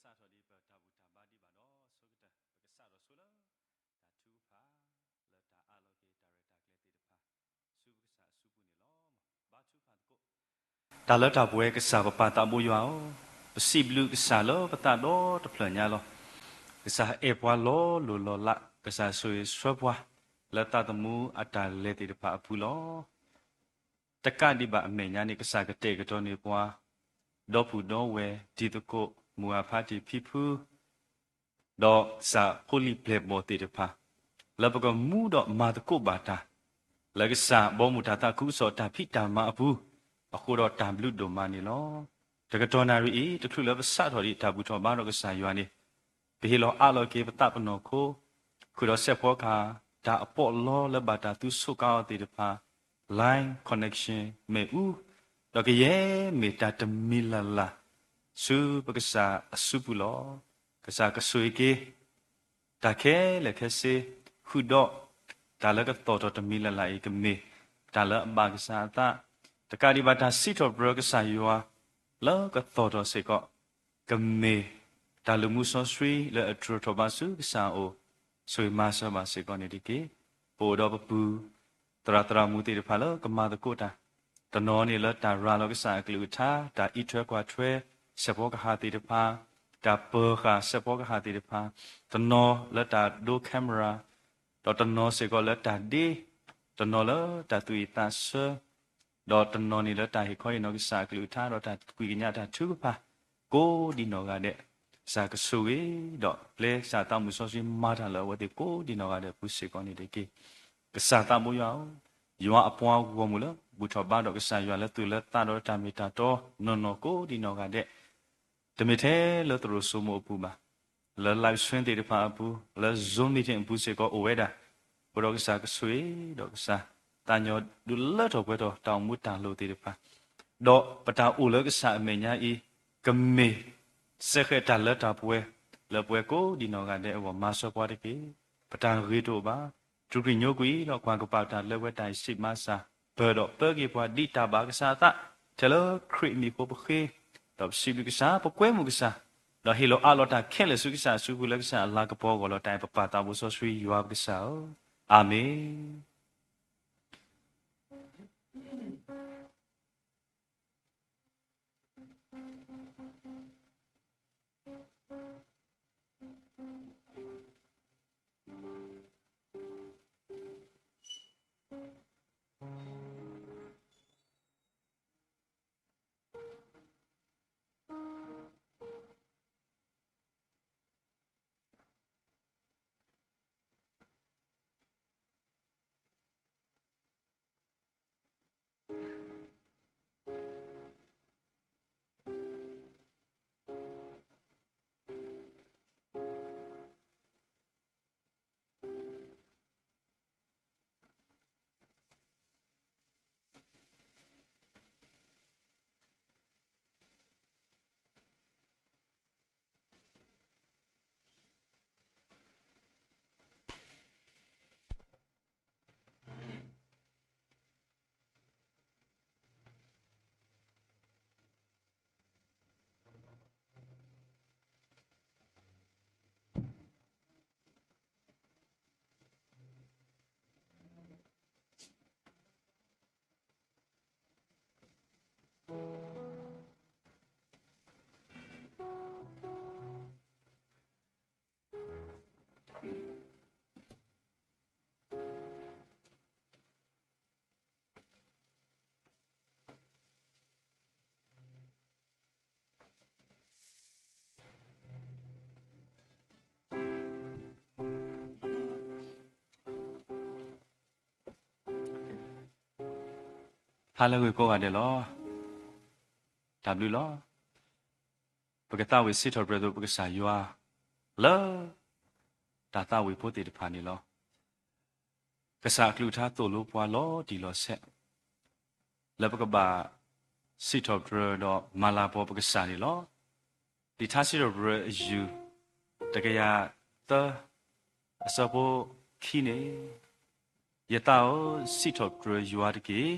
ပကစးထီၣ်ဒံးပတၢ်ဘူၣ်တၢ်ဘါဒံးဘၣ်ဒီးဆိကတၢၢ်, ပကစးထီၣ်ဆိလၢ တၢ်ထုကဖၣ် လၢတၢ်အးလီၤက့ၤတၢ်ရဲၣ်တၢ်ကျဲၤသ့ၣ်တဖၣ် ဆူပကစၢ်အစုပူၤန့ၣ်လီၤ. ဘါထုကဖၣ်သကိး. တၢ်လၢတၢ်ပဝဲကစၢ်ပပၢ်သးဘိယွၤဧၢ, ပစံးဘျုးကစၢ်လၢပသးဒီတဖျၢၣ်ညါလီၤ. ကစၢ်အဲၣ်ပှၤလီၤလိၢ်လီၤလး, ကစၢ်ဆိၣ်ဂ့ၤဆှၢပှၤ လၢသးသမူအတၢ်လဲၤသ့ၣ်တဖၣ်အပူၤလီၤ. တကးဒံးဘၣ်အမဲာ်ညါန့ၣ် ကစၢ်ကတဲာ်ကတီၤန့ၢ်ပှၤ ဒီပုၢ်ဒီဝဲၢ် တံၤသကိး မုၢ်အဖးတံၢ်ဖံဖု ဒီးကစၢ်ဖိလံၤပျဲၢ်ဘီၣ်သ့ၣ်တဖၣ် လၢပကမူဒီးမၤသကိးဘၣ်တၢ် လၢကစၢ်ဘီမုၢ်တၢ်သးခုကစီၣ်တၢ်ဖံးတၢ်မၤအပူၤ အဃိဒီးတၢ်ဘျုးဒိၣ်မးန့ၣ်လီၤ. တကတီၢ်နၣ်ရံၣ်အံၤ တချုးလၢပစးထီၣ်ဒံးတၢ်ဘူၣ်ထီၣ်ဘါထီၣ်ကစၢ်ယွၤန့ၣ် ပဟ့ၣ်လီၤအးလီၤက့ၤပသးပနီၢ်ခိ ဃုာ်ဒီးစဲးဖီကဟၣ် တၢ်အပီးအလီလၢဘၣ်တၢ်သူဆိးကါအီၤသ့ၣ်တဖၣ် line connection မ့ၣ်အူ ဒီးကယဲၢ်မ့ၢ်တၢ်တမံၤလၢ်လၢ် ဆူပကစၢ်အစုပူၤလီၤ. ကစၢ်ကဆိၣ်ဂ့ၤက့ၤ တၢ်ခဲလၢာ်ခဲဆ့ ဃုာ်ဒီး တၢ်လၢကသီၣ်ထီၣ်တမံၤလၢ်လၢ်အံၤ ကမ့ၢ်တၢ်လၢအဘၣ်ကစၢ်အသး, တကးဒံးဘၣ်တၢ်စံးထီၣ်ပတြၢၤကစၢ်ယွၤ လၢကသီၣ်ထီၣ်စ့ၢ်ကီး ကမ့ၢ်တၢ်လုၢ်မူစီဆှံလၢအတြၢၤထီၣ်ဘၣ်ဆူကစၢ်အအိၣ်, ဆိၣ်ဂ့ၤမၤစၢၤဘၣ်စ့ၢ်ကီးန့ၣ်တက့ၢ်. ပအိၣ်ဒီးပပုၢ် သရၣ်သရၣ်မုၣ်သ့ၣ်တဖၣ်လၢကမၤသကိးတၢ်, တနီၤန့ၣ်လၢတၢ်ရၤလီၤကစၢ်အကလုၢ်ကထါ, တၢ်အံးထွဲကွၢ်ထွဲ စဲးဖီကဟၣ်သ့ၣ်တဖၣ်, တၢ်ပၢၤဃာ်စဲးဖီကဟၣ်သ့ၣ်တဖၣ်, တနီၤလၢတၢ်ဒိ camera, ဒီးတနီၤစ့ၢ်ကီးလၢတၢ်ဒ့, တနီၤလၢတၢ်သူၣ်အံၣ်သးဆၢ, ဒီးတနီၤန့ၣ်လၢတၢ်ဟ့ၣ်ခီဟ့ၣ်နီၤကစၢ်အကလုၢ်ကထါ ဒီးတၢ်ကွံာ်ကညးတၢ်ထုကဖၣ် ကိးဒံးနီၢ်ဂၤဒဲး, ကစၢ်ကဆိၣ်ဂ့ၤ ဒီးပျဲကစၢ်သးမုၣ်စီဆှံမၤတၢ်လၢအဝဲသ့ၣ်ကိးဒံးနီၢ်ဂၤဒဲးအပူၤစ့ၢ်ကီးန့ၣ်တက့ၢ်. ကစၢ်သးဘိယွၤဧၢ, ယွၤအပှၤဂီၢ်မုၢ်လၢဘူၣ်ထီၣ်ဘါဒီးကစၢ်ယွၤလၢသူၣ်လၢသးဒီးတၢ်မ့ၢ်တၢ်တီနီၢ်နီၢ်ကိးဒံးနီၢ်ဂၤဒဲး, တမ့ၢ်ထဲလၢသရိာ်စိမိၤအပူၤဘၣ်, လၢ live stream သ့ၣ်တဖၣ်အပူၤ, လၢ Zoom meeting အပူၤစ့ၢ်ကီးအိၣ်ဝဲဒၣ်, အဃိဒီးကစၢ်ကဆိၣ်ဂ့ၤ ဒီးကစၢ်သးညီဒုးလၢထီၣ်ပှဲၤထီၣ် တၢ်အိၣ်မူတၢ်လိၤသ့ၣ်တဖၣ်, ဒီးပတၢ်အိၣ်လၢကစၢ်အမဲာ်ညါအံၤ ကမ့ၢ် စဲဃဲးတၢ်လၢတၢ်ပှဲၤ လၢပဝဲကိးဒံးနီၢ်ဂၤဒဲးအဂီၢ် မၤစၢၤပှၤတက့ၢ်. ပတၢ်ဂ့ၤတအိၣ်ဘၣ်, တြူာ်ကံၣ်ညိကွံာ်ဒီးကွၢ်ကပာ်တၢ်လၢပဝဲတၢ်အံၤ စံးမၤစၢ် ပၢၢ်ဒီးပၢက့ၤပှၤဒ်တၢ်ဘၣ်ကစၢ်အသး, ထဲလၢခရံာ်အမံၤအဃိပဃ့, ဒီးပစံးဘျုးကစၢ် ပကွဲမုာ်ကစၢ်, ဒီးဟ့ၣ်လီၤအးလီၤတၢ်ခဲလၢာ်ဆူကစၢ်အစုပူၤလၢကစၢ်အလၤကပီၤအဂီၢ်လီၤ. တၢ်အဲၣ်ပပၢ်သးဘိစီဆှံယွၤပကစၢ်ဧၢ, အၤမ့ၣ်. ဟါလၢအဂ့ၤကိးဂၤဒဲးလီၤ. တၢ်ဘျုးလီၤ. ပကသးဝံၣ်စံးထီၣ်ပတြၢၤသကိးပကစၢ်ယွၤ လၢ တၢ်သးဝံၣ်ဖိသ့ၣ်တဖၣ်န့ၣ်လီၤ. ကစၢ်အကလုၢ်ကထါသိၣ်လိပှၤလီၤတံၢ်လီၤဆဲး လၢပကဘၣ်စံးထီၣ်ပတြၢၤဒီးမၤလၤကပီၤပကစၢ်န့ၣ်လီၤ. လံာ်ထါစံးထီၣ်ပတြၢၤအယူၢ် တကယၤသၢ အဆၢဖိခံန့ၣ်, ယသးဧၢ, စံးထီၣ်ပတြၢၤယွၤတက့ၢ်,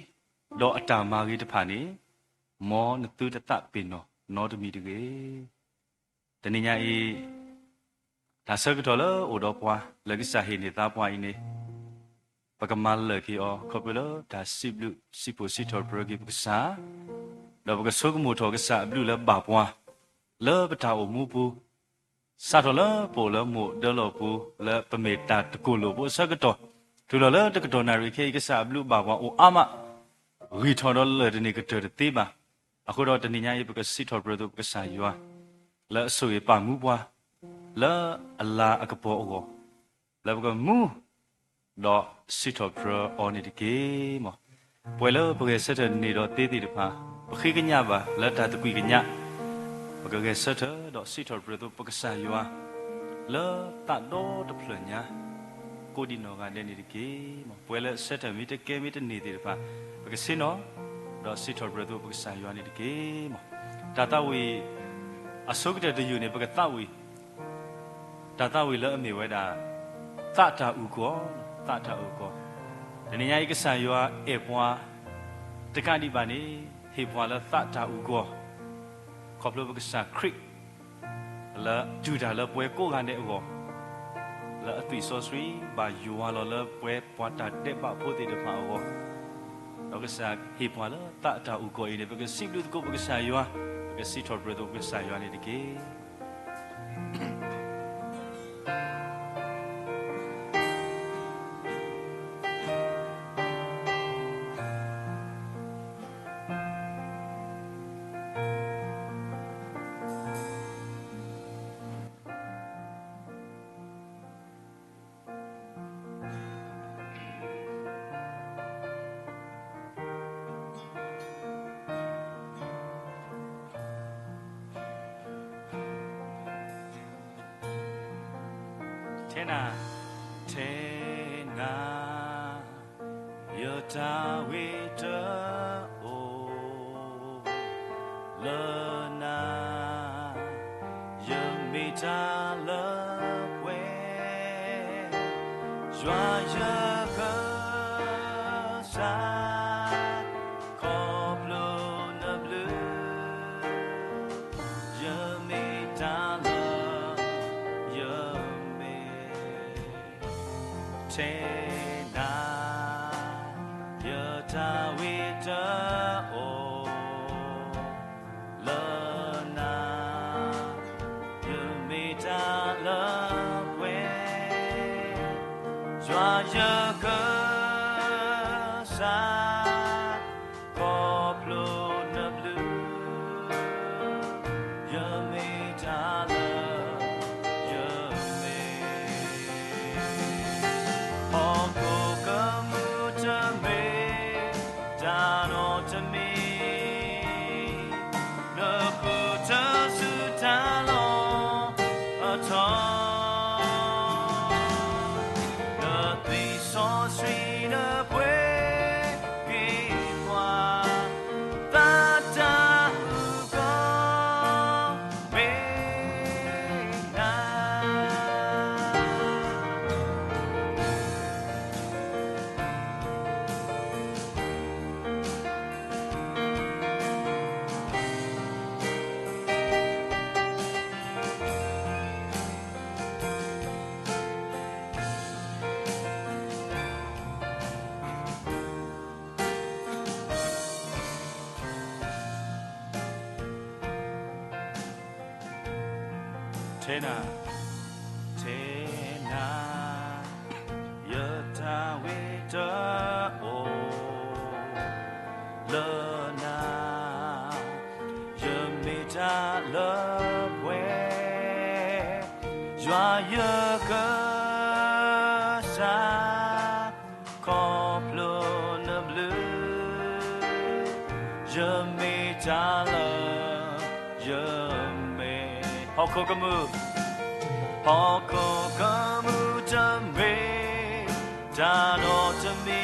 ဒီးအတၢ်မၤဂ့ၤတဖၣ်န့ၣ် မ်နသုတသးပ့ၤနီၣ်နီတမံၤတဂ့ၤ. တနံၤညါအံၤ တၢ်ဆၢကတီၢ်လၢအိၣ်ဒီးပှၤ လၢကစၢ်ဟ့ၣ်န့ၢ်သါပှၤအံၤန့ၣ် ပကမၤလၢာ်က့ၤအီၤ ခီဖျိလၢတၢ်စံးဘျုးစံးဖှိၣ်စံးထီၣ်ပတြၢၤက့ၤပကစၢ်, ဒီးပကဆိကမိၣ်ထီၣ်ကစၢ်အဘျုးလၢဘၣ်ပှၤ လၢပတၢ်အိၣ်မူပူၤ စးထီၣ်လၢပအိၣ်လၢမိၢ်ဒၢလီၢ်ပူၤ လၢပမ့ၢ်တၢ်တကိၢ်လိာ်ဖိအဆၢကတီၢ်, တုၤလီၤလၢတကတီၢ်နၣ်ရံၣ်ခဲအံၤ ကစၢ်အဘျုးဘၣ်ပှၤအိၣ်အါမး, ဂံၢ်ထီၣ်ဒီးလၢာ်တန့ၢ်ကတၢၢ်တသ့ဘၣ်. အဃိဒီးတနံၤညါအံၤ ပကစံးထီၣ်ပတြၢၤသိးပကစၢ်ယွၤ လၢအဆိၣ်ဂ့ၤပာ်မူပှၤ လၢအလၤအကပီၤအဂီၢ်, လၢပကမူ ဒီးစံးထီၣ်ပတြၢၤအီၤန့ၣ်တက့ၢ်မး. ပှၤလၢပဂဲၤဆၢထၢၣ်န့ၢ်ဒီးသ့သ့ၣ်တဖၣ် ပဃ့ကညးဘၣ်လၢတၢ်သကွံာ်ကညး, ပကဂဲၤဆၢထၢၣ်ဒီးစံးထီၣ်ပတြၢၤသိးပကစၢ်ယွၤ လၢသးဒီတဖျၢၣ်ညါ ကိးဒံးနီၢ်ဂၤဒဲးန့ၣ်တက့ၢ်မး. ပှၤလၢဆၢထၢၣ်မ့ၢ်တကဲမ့ၢ်တန့ၢ်သ့ၣ်တဖၣ် ပကဆ့ၣ်နီၤ ဒီးစံးထီၣ်ပတြၢၤသိးပကစၢ်ယွၤန့ၣ်တက့ၢ်မး. တၢ်သးဝံၣ် အဆိကတၢၢ်တယုၢ်န့ၣ် ပကသးဝံၣ် တၢ်သးဝံၣ်လၢအမ့ၢ်ဝဲဒၣ် သးတၢ်အုၣ်ကီၤ, သးတၢ်အုၣ်ကီၤ. တနံၤညါအံၤ ကစၢ်ယွၤအဲၣ်ပှၤ တကးဒံးဘၣ်န့ၣ် ဟ့ၣ်ပှၤလၢသးတၢ်အုၣ်ကီၤ ခီဖျိပကစၢ်ခရံာ် လၢတူၢ်တၢ်လၢပှၤကိးဂၤဒဲးအဂီၢ်, လၢအသွံၣ်စီဆှံ ဘၣ်ယွၤလီၤလၢပှၤပှၤတၢ်ဒဲးဘးဖိသ့ၣ်တဖၣ်အဂီၢ်, ဒီးကစၢ်ဟ့ၣ်ပှၤလၢသးတၢ်အုၣ်ကီၤအံၤန့ၣ် ပကစံးဘျုးသကိးပကစၢ်ယွၤ, ပကစံးထီၣ်ပတြၢၤသိးပကစၢ်ယွၤန့ၣ်တက့ၢ်. ထဲနၤ, ထဲနၤ, ယတၢ်ဝံတၢ်အိၣ် လၢနၤ, ယမ့ၢ်တၢ်လၢပှဲၤ, ယွၤယကစၢ်, ခီဖျိနဘျုး, ယမ့ၢ်တၢ်လၢ ယမ့ၢ် ထဲနၤ, ယတၢ်ဝံတၢ်အိၣ် လၢနၤ, ယမ့ၢ်တၢ်လၢပှဲၤ, ယွၤယကစၢ် ခီဖျိနဘျုး, ယမ့ၢ်တၢ်လၢ ယမ့ၢ်, ဟီၣ်ခိၣ်ကမူၣ်တမ့ၢ် တၢ်နီတမံၤ, နဃုထၢဆူတၢ်လီၢ်အထီ နသွံၣ်စီဆှံနပှ့ၤက့ၤပှၤ, သးတၢ်အုၣ်ကီၤ မ့ၢ်နၤ. ထဲနၤ, ထဲနၤ, ယတၢ်ဝံတၢ်အိၣ် လၢနၤ, ယမ့ၢ်တၢ်လၢပှဲၤ, ယွၤယကစၢ် ခီဖျိနဘျုး, ယမ့ၢ်တၢ်လၢ ယမ့ၢ်, ဟီၣ်ခိၣ်ကမူၣ်, ဟီၣ်ခိၣ်ကမူၣ်တမ့ၢ် တၢ်နီတမံ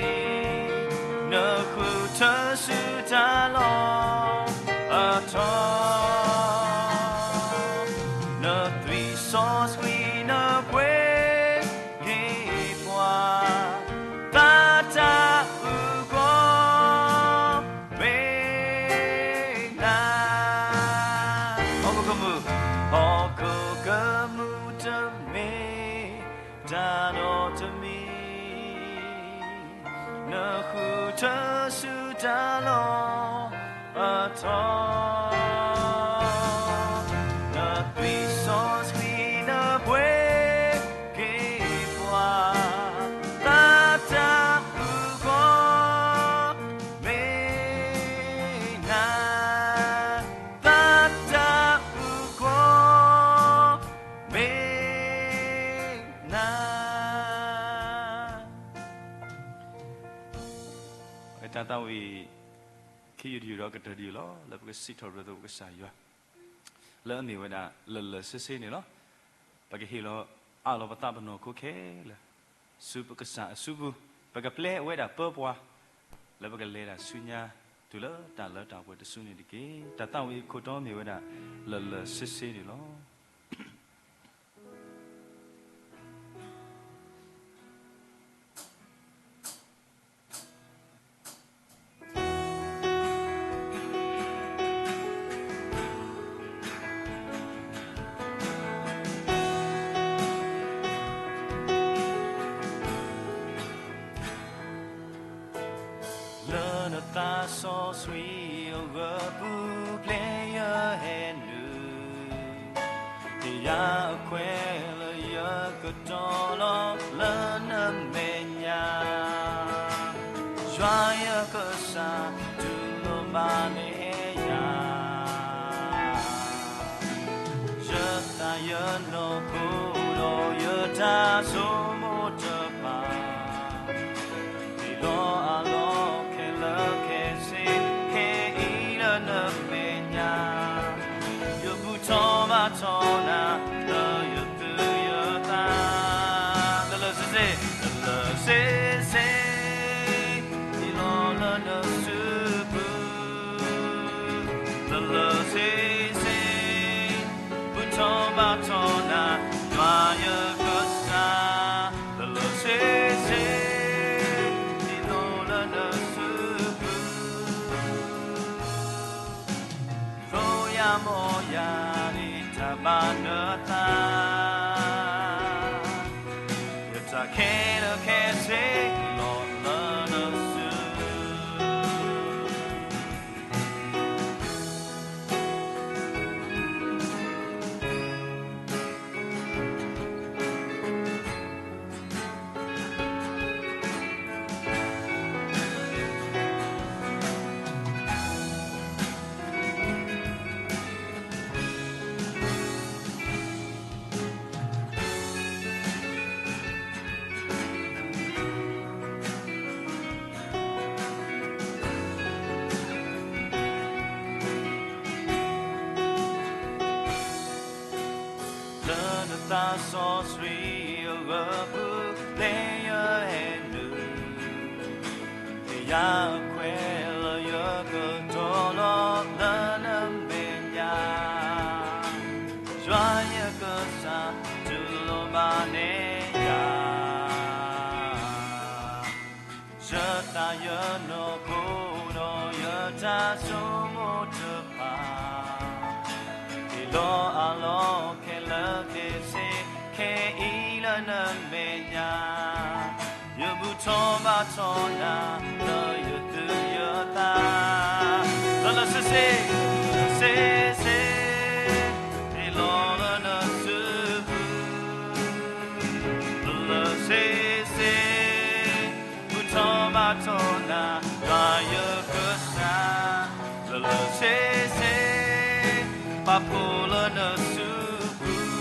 ၤ, နဃုထၢဆူတၢ်လီၢ်အထီ, နသွံၣ်စီဆှံနပှ့ၤက့ၤပှၤ, သးတၢ်အုၣ်ကီၤ မ့ၢ်နၤ. ဟီၣ်ခိၣ်ကမူၣ် နဃုထၢဆူတၢ်လီၢ်အထီ, နသွံၣ်စီဆှံနဘှ့က့ၤပှၤ, သးတၢ်အုၣ်ကီၤ မ့ၢ်နၤ, သးတၢ်အုၣ်ကီၤ မ့ၢ်နၤ. တၢ်သးဝံၣ် ခံယုၢ်တယုၢ်ဒီးကတၢၢ်တယုၢ်လီၤ. လၢပကစံးထီၣ်ပတြၢၤသပှၢ်ကစၢ်ယွၤ လၢအမ့ၢ်ဝဲဒၣ်လၢာ်လၢာ်ဆ့ဆ့န့ၣ်လီၤ. ပကဟ့ၣ်လီၤအးလီၤပသးပနီၢ်ခိခဲလၢာ် ဆူပကစၢ်အစုပူၤ, ပကပျဲအဝဲဒၣ်ပၢပှၤ လၢပကလဲၤတၢ်ဆူညါ တုၤလၢတၢ်လၢတၢ်ပှဲၤတစုန့ၣ်တက့ၢ်. တၢ်သးဝံၣ်အခိၣ်တီမ့ၢ်ဝဲဒၣ် လၢာ်လၢာ်ဆ့ဆ့န့ၣ်လီၤ. လၢနသးစီဆှံအဂီၢ် ပူၤဖျဲးယဟဲနုာ်, ယၤအခွဲးလၢယကတီၤလီၤလၢနမဲာ်ညါ, ယွၤယကစၢ်တူၢ်လိာ်ဘၣ်န့ၢ်ယၤ ယသးယနီၢ်ခိဒီးယတၢ်ဆိကမိၣ်တဖၣ်, ဒ်လီၤအလီၢ်ခဲလၢာ်ခဲဆ့ ခဲအံၤလၢနမဲာ်ညါ, ယဘူၣ်ထီၣ်ဘါထီၣ်နၤ လၢယသူၣ်ယသး, လၢာ်လၢာ်ဆ့ဆ့, လၢာ်လၢာ်ဆ့ဆ့ ဟ့ၣ်လီၤလၢနစုပူၤ, လၢာ်လၢာ်ဆ့ဆ့ ဘူၣ်ထီၣ်ဘါထီၣ်နၤ ယွၤယကစၢ်, လၢာ်လၢာ်ဆ့ဆ့ ဟ့ၣ်လီၤလၢနစုပူၤ, ဒိယၤမီၢ်ယၤန့ၣ်တၢ်ဘၣ်နသး, ယတၢ်ခဲလၢာ်ခဲဆ့ ဟ့ၣ်လီၤလၢနစု လၢနသးစီဆှံအဂီၢ် ပူၤဖျဲးယဟဲနုာ်, ယၤအခွဲးလၢယကတီၤလီၤလၢနမဲာ်ညါ, ယွၤယကစၢ်တူၢ်လိာ်ဘၣ်န့ၢ်ယၤ ယသးယနီၢ်ခိဒီးယတၢ်ဆိကမိၣ်တဖၣ်, ဒ်လီၤအလီၢ်ခဲလၢာ်ခဲဆ့ ခဲအံၤလၢနမဲာ်ညါ, ယဘူၣ်ထီၣ်ဘါထီၣ်နၤ လၢယသူၣ်ယသး, လၢာ်လၢာ်ဆ့ဆ့, ဆ့ဆ့ ဟ့ၣ်လီၤလၢနစုပူၤ, လၢာ်လၢာ်ဆ့ဆ့ ဘူၣ်ထီၣ်ဘါထီၣ်နၤ ယွၤယကစၢ်, လၢာ်လၢာ်ဆ့ဆ့ ပာ်ဖှိၣ်လၢနစုပူၤ,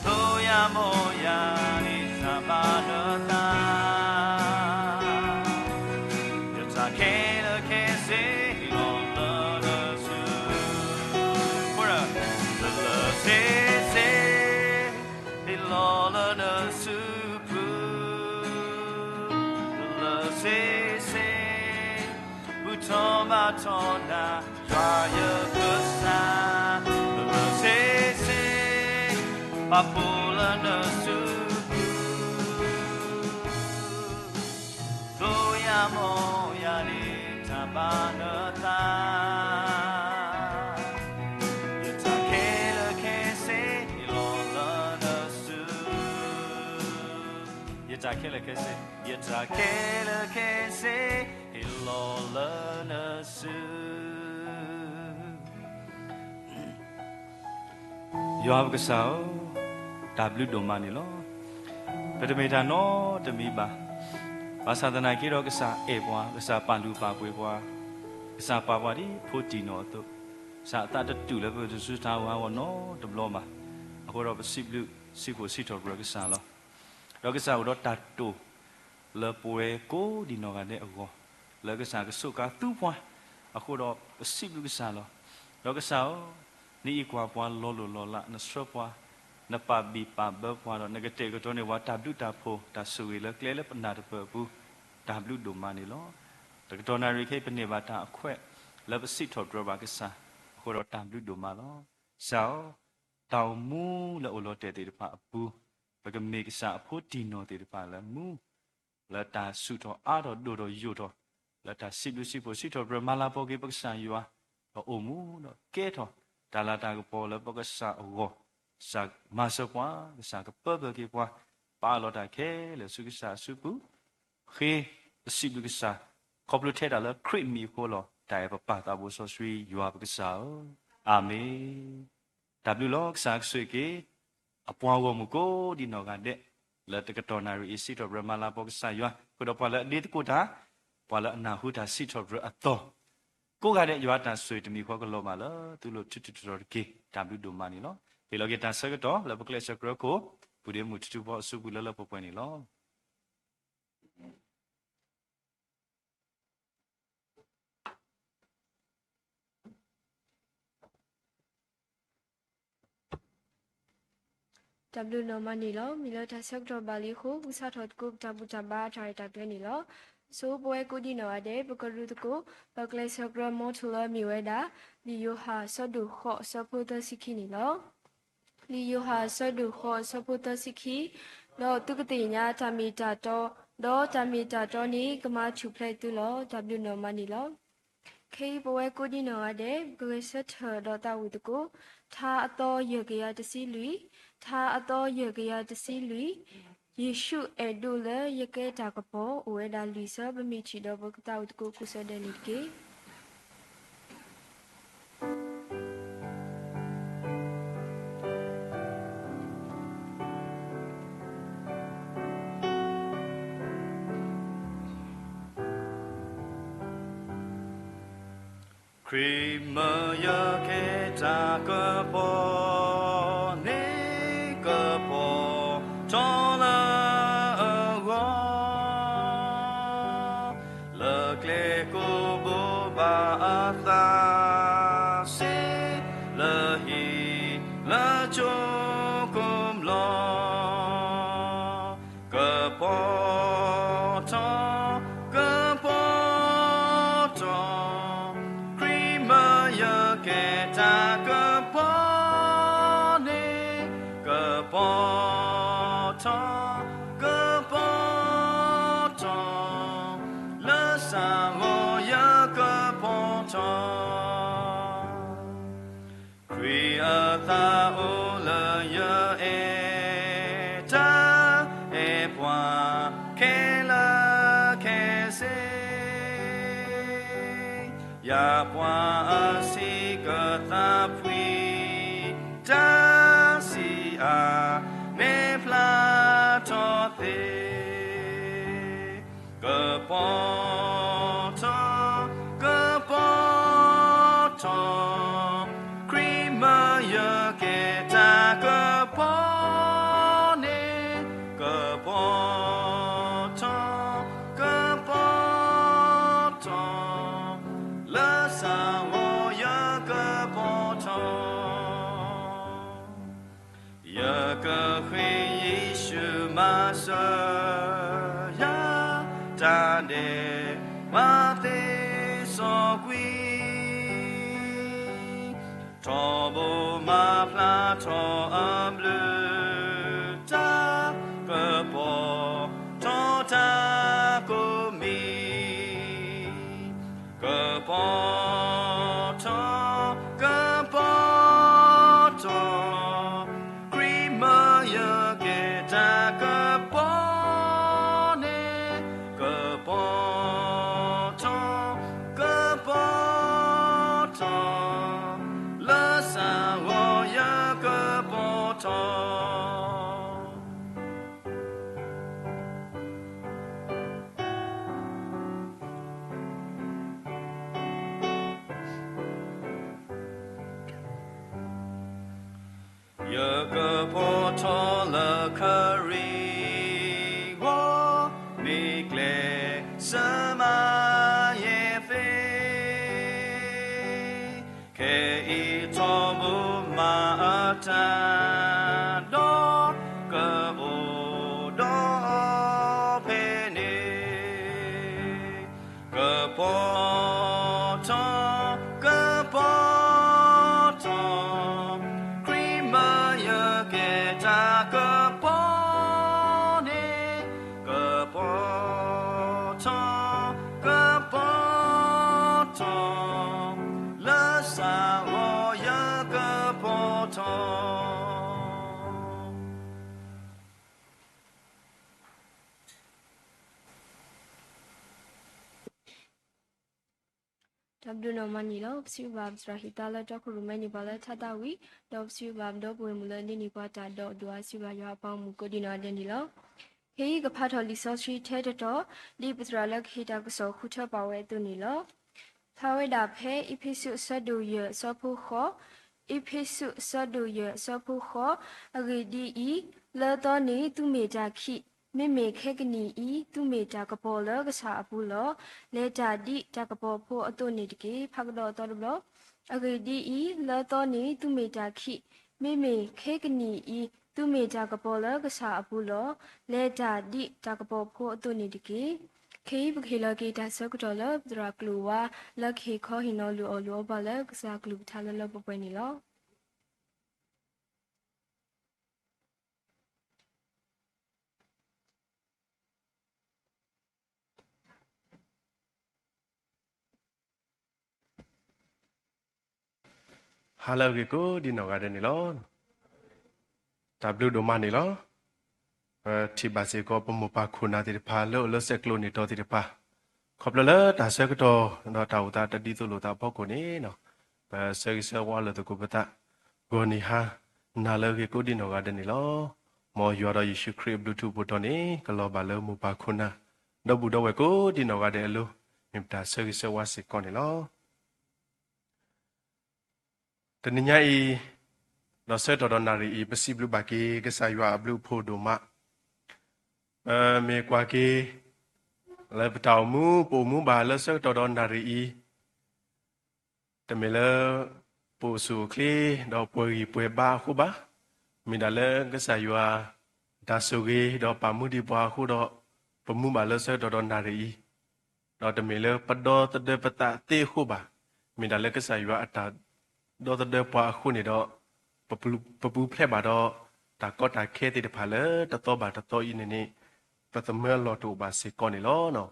ဒိယၤမီၢ်ယၤန့ၣ်တၢ်ဘၣ်နသး, ယတၢ်ခဲလၢာ်ခဲဆ့ ဟ့ၣ်လီၤလၢနစု, လၢာ်လၢာ်ဆ့ဆ့ ဟ့ၣ်လီၤလၢနစုပူၤ, လၢာ်လၢာ်ဆ့ဆ့ ဘူၣ်ထီၣ်ဘါထီၣ်နၤ ယွၤယကစၢ်, လၢာ်လၢာ်ဆ့ဆ့ ပာ်ဖှိၣ်လၢနစုပူၤ, ဒိယၤမီၢ်ယၤန့ၣ်တၢ်ဘၣ်နသး, ယတၢ်ခဲလၢာ်ခဲဆ့ ဟ့ၣ်လီၤလၢနစု, ယတၢ် ခဲလၢာ်ခဲဆ့, ယတၢ်ခဲလၢာ်ခဲဆ့ ဟ့ၣ်လီၤလၢနစု. ယွၤပကစၢ်ဧၢ, တၢ်ဘျုးဒိၣ်မးန့ၣ်လီၤ. ပတမ့ၢ်တၢ်နီတမံၤဘၣ်. ဘၣ်ဆၣ်သနာ်က့ဒီး ကစၢ်အဲၣ်ပှၤ, ကစၢ်ပာ်လုၢ်ပာ်ပှ့ၤပှၤ, ကစၢ်ပာ်ပှၤဒ်ဖိတံၢ်နီၢ်အသိး, ကစၢ်အသးတတူာ်လၢပကတစူၢ်တၢ်အီၣ်အဂီၢ်နီတဘျီဘၣ်. အဃိဒီးပစံးဘျုးစံးဖှိၣ်စံးထီၣ်ပတြၢၤကစၢ်လီၤ. ဒီးကစၢ်အိၣ်ဒီးတၢ်တိာ် လၢပဝဲကိးဒံနီၢ်ဂၤဒဲးအဂီၢ်, လၢကစၢ်ကဆိးကါသူပှၤ, အဃိဒီးပစံးဘျုးကစၢ်လီၤ. ဒီးကစၢ်ဧၢ, နအံးကွၢ်ပှၤလီၤလိၢ်လီၤလး, နဆှၢပှၤ, နပာ်ဘံၣ်ပာ်ဘၢပှၤဒီး နကတဲာ်ကတီၤန့ၢ်ပှၤတၢ်ဘျုးတၢ်ဖှိၣ် တၢ်ဆိၣ်ဂ့ၤလၢကျဲလၢပနၢ်တပၢၢ်အပူၤ, တၢ်ဘျုးဒိၣ်မးန့ၣ်လီၤ. တကတီၢ်နၣ်ရံၣ်ခဲအံၤ ပန့ၢ်ဘၣ်တၢ်အခွဲး လၢပစံးထီၣ်ပတြၢၤဘၣ်ကစၢ်, အဃိဒီးတၢ်ဘျုးဒိၣ်မးလီၤ. ကစၢ်ဧၢ, တၢ်အိၣ်မူလၢအိၣ်လီၤတဲာ်သ့ၣ်တဖၣ်အပူၤ, ပကမ့ၢ်ကစၢ်အဖိတံၢ်နီၢ်သ့ၣ်တဖၣ်လၢမူ လၢတၢ်ဆူၣ်ထီၣ်အါထီၣ်ဒိၣ်ထီၣ်ယိာ်ထီၣ်, လၢတၢ်စံးဘျုးစံးဖှိၣ်စံးထီၣ်ပတြၢၤမၤလၤကပီၤက့ၤပကစၢ်ယွၤ, ဒီးအိၣ်မူဒီးကဲထီၣ် တၢ်လၤတၢ်ကပီၤလၢပကစၢ်အဂီၢ်, ကစၢ်မၤစၢၤပှၤ, ကစၢ်ကပၢပၢၢ်က့ၤပှၤ, ပာ်လီၤတၢ်ခဲလၢာ်ဆူကစၢ်အစုပူၤ, ဃ့ပစံးဘျုးကစၢ်, ခီဖျိထဲတၢ်လၢခရံာ်မံၤအဃိလီၤ. တၢ်အဲၣ်ပပၢ်သးဘိစီဆှံယွၤပကစၢ်ဧၢ, အၤမ့ၣ်. တၢ်ဘျုးလီၤ. ကစၢ်ကဆိၣ်ဂ့ၤက့ၤ အပှၤဂီၢ်မုၢ်ကိးဒံနီၢ်ဂၤဒဲး, လၢတကတီၢ်နၣ်ရံၣ်အံၤ စံးထီၣ်ပတြၢၤမၤလၤကပီၤကစၢ်ယွၤ, ဃုာ်ဒီးပှၤလၢအဒ့သကိးတၢ်, ပှၤလၢအနၢ်ဟူတၢ်စံးထီၣ်ပတြၢၤအသီ, ကိးဂၤဒဲး ယွၤတၢ်ဆိၣ်ဂ့ၤတမံၤဃီကလီၤဘၣ်လၢသုလိၤ ထူးထူးတီၤတီၤတက့ၢ်. တၢ်ဘျုးဒိၣ်မးန့ၣ်လီၤ. ဟ့ၣ်လီၤက့ၤတၢ်ဆၢကတီၢ်လၢပကျဲးစၢးကြၢးခိၣ်, ပုၢ်ဒ့မုၣ်ထူထူဖီအစုပူၤလၢလၢပှဲၤပှဲၤန့ၣ်လီၤ. တၢ်ဘျုးဒိၣ်မးန့ၣ်လီၤ. မ့ၢ်လၢတၢ်ဆၢကတီၢ်ဘၣ်လံအဃိ ပကစးထီၣ်သကိးပတၢ်ဘူၣ်တၢ်ဘါတၢ်ရဲၣ်တၢ်ကျဲၤန့ၣ်လီၤ. ဆိပဝဲကိးဒံနီၢ်ဂၤဒဲး ပကရူၢ်သကိး ပကျဲးစၢးကြၢးမီထိၣ်လၢအမ့ၢ်ဝဲဒၣ် လံာ်ယိၤဟၣ်အဆၢဒိၣ်ဃိး အဆၢဖိသၢဆံခံန့ၣ်လီၤ. လံာ်ယိၤဟၣ်အဆၢဒိၣ်ဃိး အဆၢဖိသၢဆံခံ, ဒီးသုကသ့ၣ်ညါတၢ်မ့ၢ်တၢ်တီ, ဒီးတၢ်မ့ၢ်တၢ်တီန့ၣ် ကမၤထူၣ်ဖျဲးသုလီၤ. တၢ်ဘျုးဒိၣ်မးန့ၣ်လီၤ. ခဲအံၤပဝဲကိးဒံနီၢ်ဂၤဒဲး ပကဂဲၤဆၢထၢၣ်ဒီးသးဝံၣ်သကိး ထါအသီယဲၢ်ကယၤတဆံလွံၢ်, ထါအသီယဲၢ်ကယၤတဆံလွံၢ်, ယ့ၣ်ၡူးအဲၣ်ဒိးလၢယကဲတၢ်ကပီၤ အိၣ်ဝဲဒၣ်လွံၢ်ဆၢ, ပမ့ၢ်ထံၣ်ဒီးပကသးဝံၣ်သကိးကိးဆၢဒဲးန့ၣ်တက့ၢ်. ခရံာ်မၢယကဲတၢ်ကပီၤန့ၣ် ကပီၤထီလၢအဂီၢ် လၢကျဲကိးဘိဘၣ်အသးစ့ လၢဟံၣ်လၢကၠိကမျီၤ ကပီၤထီ, ကပီၤထီ, ခရံာ်မၢယကဲတၢ်ကပီၤန့ၣ် ကပီၤထီ, ကပီၤထီ, လၢစးဂီၤယကပီၤထီ ခရံာ်အသးအိၣ်လၢယအဲၣ်တၢ်အဲၣ်ပှၤခဲလၢာ်ခဲဆ့, ယၤပှၤအဆံးကသးဖှံ, တၢ်ဆံးအါန့ၣ်ဖျါထီၣ်သ့ ကပီၤထီ, ကပီၤထီ, ခရံာ်မၢယကဲတၢ်ကပီၤန့ၣ်, ကပီၤထီ, ကပီၤထီ, လၢစးဂီၤယကပီၤထီ ယကဃ့ယ့ၣ်ၡူးမၤစၢၤ ယၤ, တၢ်ဒဲးဘးသ့စီကွံာ်, ထီဘိမၤဖျါထီအဘျုး, တၢ်ကပီၤထီတၢ်ကိးမံၤ ကပီၤထီ, ကပီၤထီ, ခရံာ်မၢယကဲတၢ်ကပီၤ ယကဖီၣ်ထီၣ်လၢခရံာ်အဂီၢ်, မ့ၢ်ကျဲးစၢးမၤယဲၢ်သ့, ခဲအံၤထီဘိမၤအတၢ်ဒီး, ကအိၣ်ဒီးအီၤဖဲန့ၣ် ကပီၤထီၣ်, ကပီၤထီၣ်, ခရံာ်မၤယကဲတၢ်ကပီၤန့ၣ်, ကပီၤထီၣ်, ကပီၤထီၣ်, လၢစးဂီၤယကပီၤထီၣ်. တၢ်ဘျုးနီၢ်မးန့ၣ်လီၤ. ပစံးဘျုးဘၣ်ပသရၣ်ဟံၣ်သါလၢတီခိၣ်ရိၣ်မဲန့ၢ်ပှၤလၢထါသၣ်ဝံၤ, ဒီးပစံးဘျုးဘၣ်ပဒီပုၢ်ဝဲၢ်မုၣ်လၢဒ်န့ၣ်ပှၤတၢ်ဒီးဒိၣ်အါစံးဘၣ်ယွၤအပှၤဂီၢ်မုၢ်ကိးဒံးနီၢ်ဂၤဒဲးန့ၣ်လီၤ. ခဲအံၤကဖးထီၣ်လံာ်စီဆှံထဲတတီၤ, ဒ်ပသရၣ်လၢကဟ့ၣ်တၢ်ကစီၣ်ဃုထၢပာ်ဝဲအသိးန့ၣ်လီၤ. ဖျါဝဲဒၣ်ဖဲအ့းဖ့းစူးအဆၢဒိၣ်ယဲၢ်အဆၢဖိဃိး, အ့းဖ့းစူးအဆၢဒိၣ်ယဲၢ်အဆၢဖိဃိး, အဂ့ၢ်ဒ်အံၤ, လၢသီန့ၣ်သုမ့ၢ်တၢ်ခံး, မ့မ့ၢ်ခဲကနံၣ်အံၤ သုမ့ၢ်တၢ်ကပီၤလၢကစၢ်အပူၤလီၤ. လဲၤတၢ်ဒ်တၢ်ကပီၤဖိအသိးန့ၣ်တက့ၢ်. ဖးကဒီးအသီတဘျီ, အဂ့ၢ်ဒ်အံၤ, လၢသီန့ၣ်သုမ့ၢ်တၢ်ခံး, မ့မ့ၢ်ခဲကနံၣ်အံၤ သုမ့ၢ်တၢ်ကပီၤလၢကစၢ်အပူၤလီၤ. လဲၤတၢ်ဒ်တၢ်ကပီၤဖိအသိးန့ၣ်တက့ၢ်. ခဲအံၤပကဟ့ၣ်လီၤက့ၤတၢ်ဆၢကတီၢ်လၢပသရၣ်ကျိၤဝါ လၢကဟ့ၣ်ခီဟ့ၣ်နီၤလိာ်အီၣ်လိာ်အီပှၤလၢကစၢ်ကလုၢ်ကထါလၢလၢပှဲၤပှဲၤန့ၣ်လီၤ. ဟါလၢအဂ့ၤကိးဒံးနီၢ်ဂၤဒဲးန့ၣ်လီၤ. တၢ်ဘျုးဒိၣ်မးန့ၣ်လီၤ. ပထံၣ်ဘၣ်စ့ၢ်ကီးပမိၢ်ပၢ်ခိၣ်နၢ်သ့ၣ်တဖၣ်လၢအိၣ်လၢဆဲးကျိးန့ၢ်တီၤသ့ၣ်တဖၣ်, ခီဖျိလၢတၢ်ဆၢကတီၢ် ဒီးတၢ်အိၣ်သးတဒ်သိးလိာ်သးအဖီခိၣ်န့ၣ်, ပဆၢဂ့ၤဆၢဝါလၢသကိးပသး, ဂီၤနံၤဟါနၤလၢအဂ့ၤကိးဒံးနီၢ်ဂၤဒဲးန့ၣ်လီၤ. မ်ယွၤဒီးယ့ၣ်ၡူးခရံာ်အဘျုးထူးဖှိၣ်ထီန့ၣ် ကလီၤဘၣ်လၢမိၢ်ပၢ်ခိၣ်နၢ် ဒီပုၢ်ဒီဝဲၢ်ကိးဒံးနီၢ်ဂၤဒဲးအလိၤ, မ့ၢ်ပတၢ်ဆၢဂ့ၤဆၢဝါစ့ၢ်ကီးန့ၣ်လီၤ. တနံၤညါအံၤ, ဒီးဆၢကတီၢ်ဒီးနၣ်ရံၣ်အံၤ ပစံးဘျုးဘၣ်က့ၤကစၢ်ယွၤအဘျုးအဖှိၣ်ဒိၣ်မး, ပမ့ၢ်ကွၢ်က့ၤ လၢပတၢ်အိၣ်မူ ပအိၣ်မူဘၣ်လၢဆၢကတီၢ်ဒီးနၣ်ရံၣ်အံၤ, တမ့ၢ်လၢ ပအိၣ်ဆူၣ်အိၣ်ချ့ ဒီးပှဲၤဂံၢ်ပှဲၤဘါအဃိဘၣ်, မ့ၢ်ဒၣ်လၢကစၢ်ယွၤ တၢ်ဆိၣ်ဂ့ၤဒီးပာ်မူဒံးပှၤအဃိဒီး ပမူဘၣ်လၢဆၢကတီၢ်ဒီးနၣ်ရံၣ်အံၤ, ဒီးတမ့ၢ်လၢပဒီသဒၢပသးသ့အဃိဘၣ်, မ့ၢ်ဒၣ်လၢကစၢ်ယွၤအတၢ်ဒီသဒၢပှၤအဃိန့ၣ်ဒီး ပပူၤဖျဲးဘၣ်ဒီး တၢ်ကီတၢ်ခဲသ့ၣ်တဖၣ်လၢတသီဘၣ်တသီအံၤန့ၣ်န့ၣ်, ပသမၢအလီၢ်တအိၣ်ဘၣ်စ့ၢ်ကီးန့ၣ်လီၤ.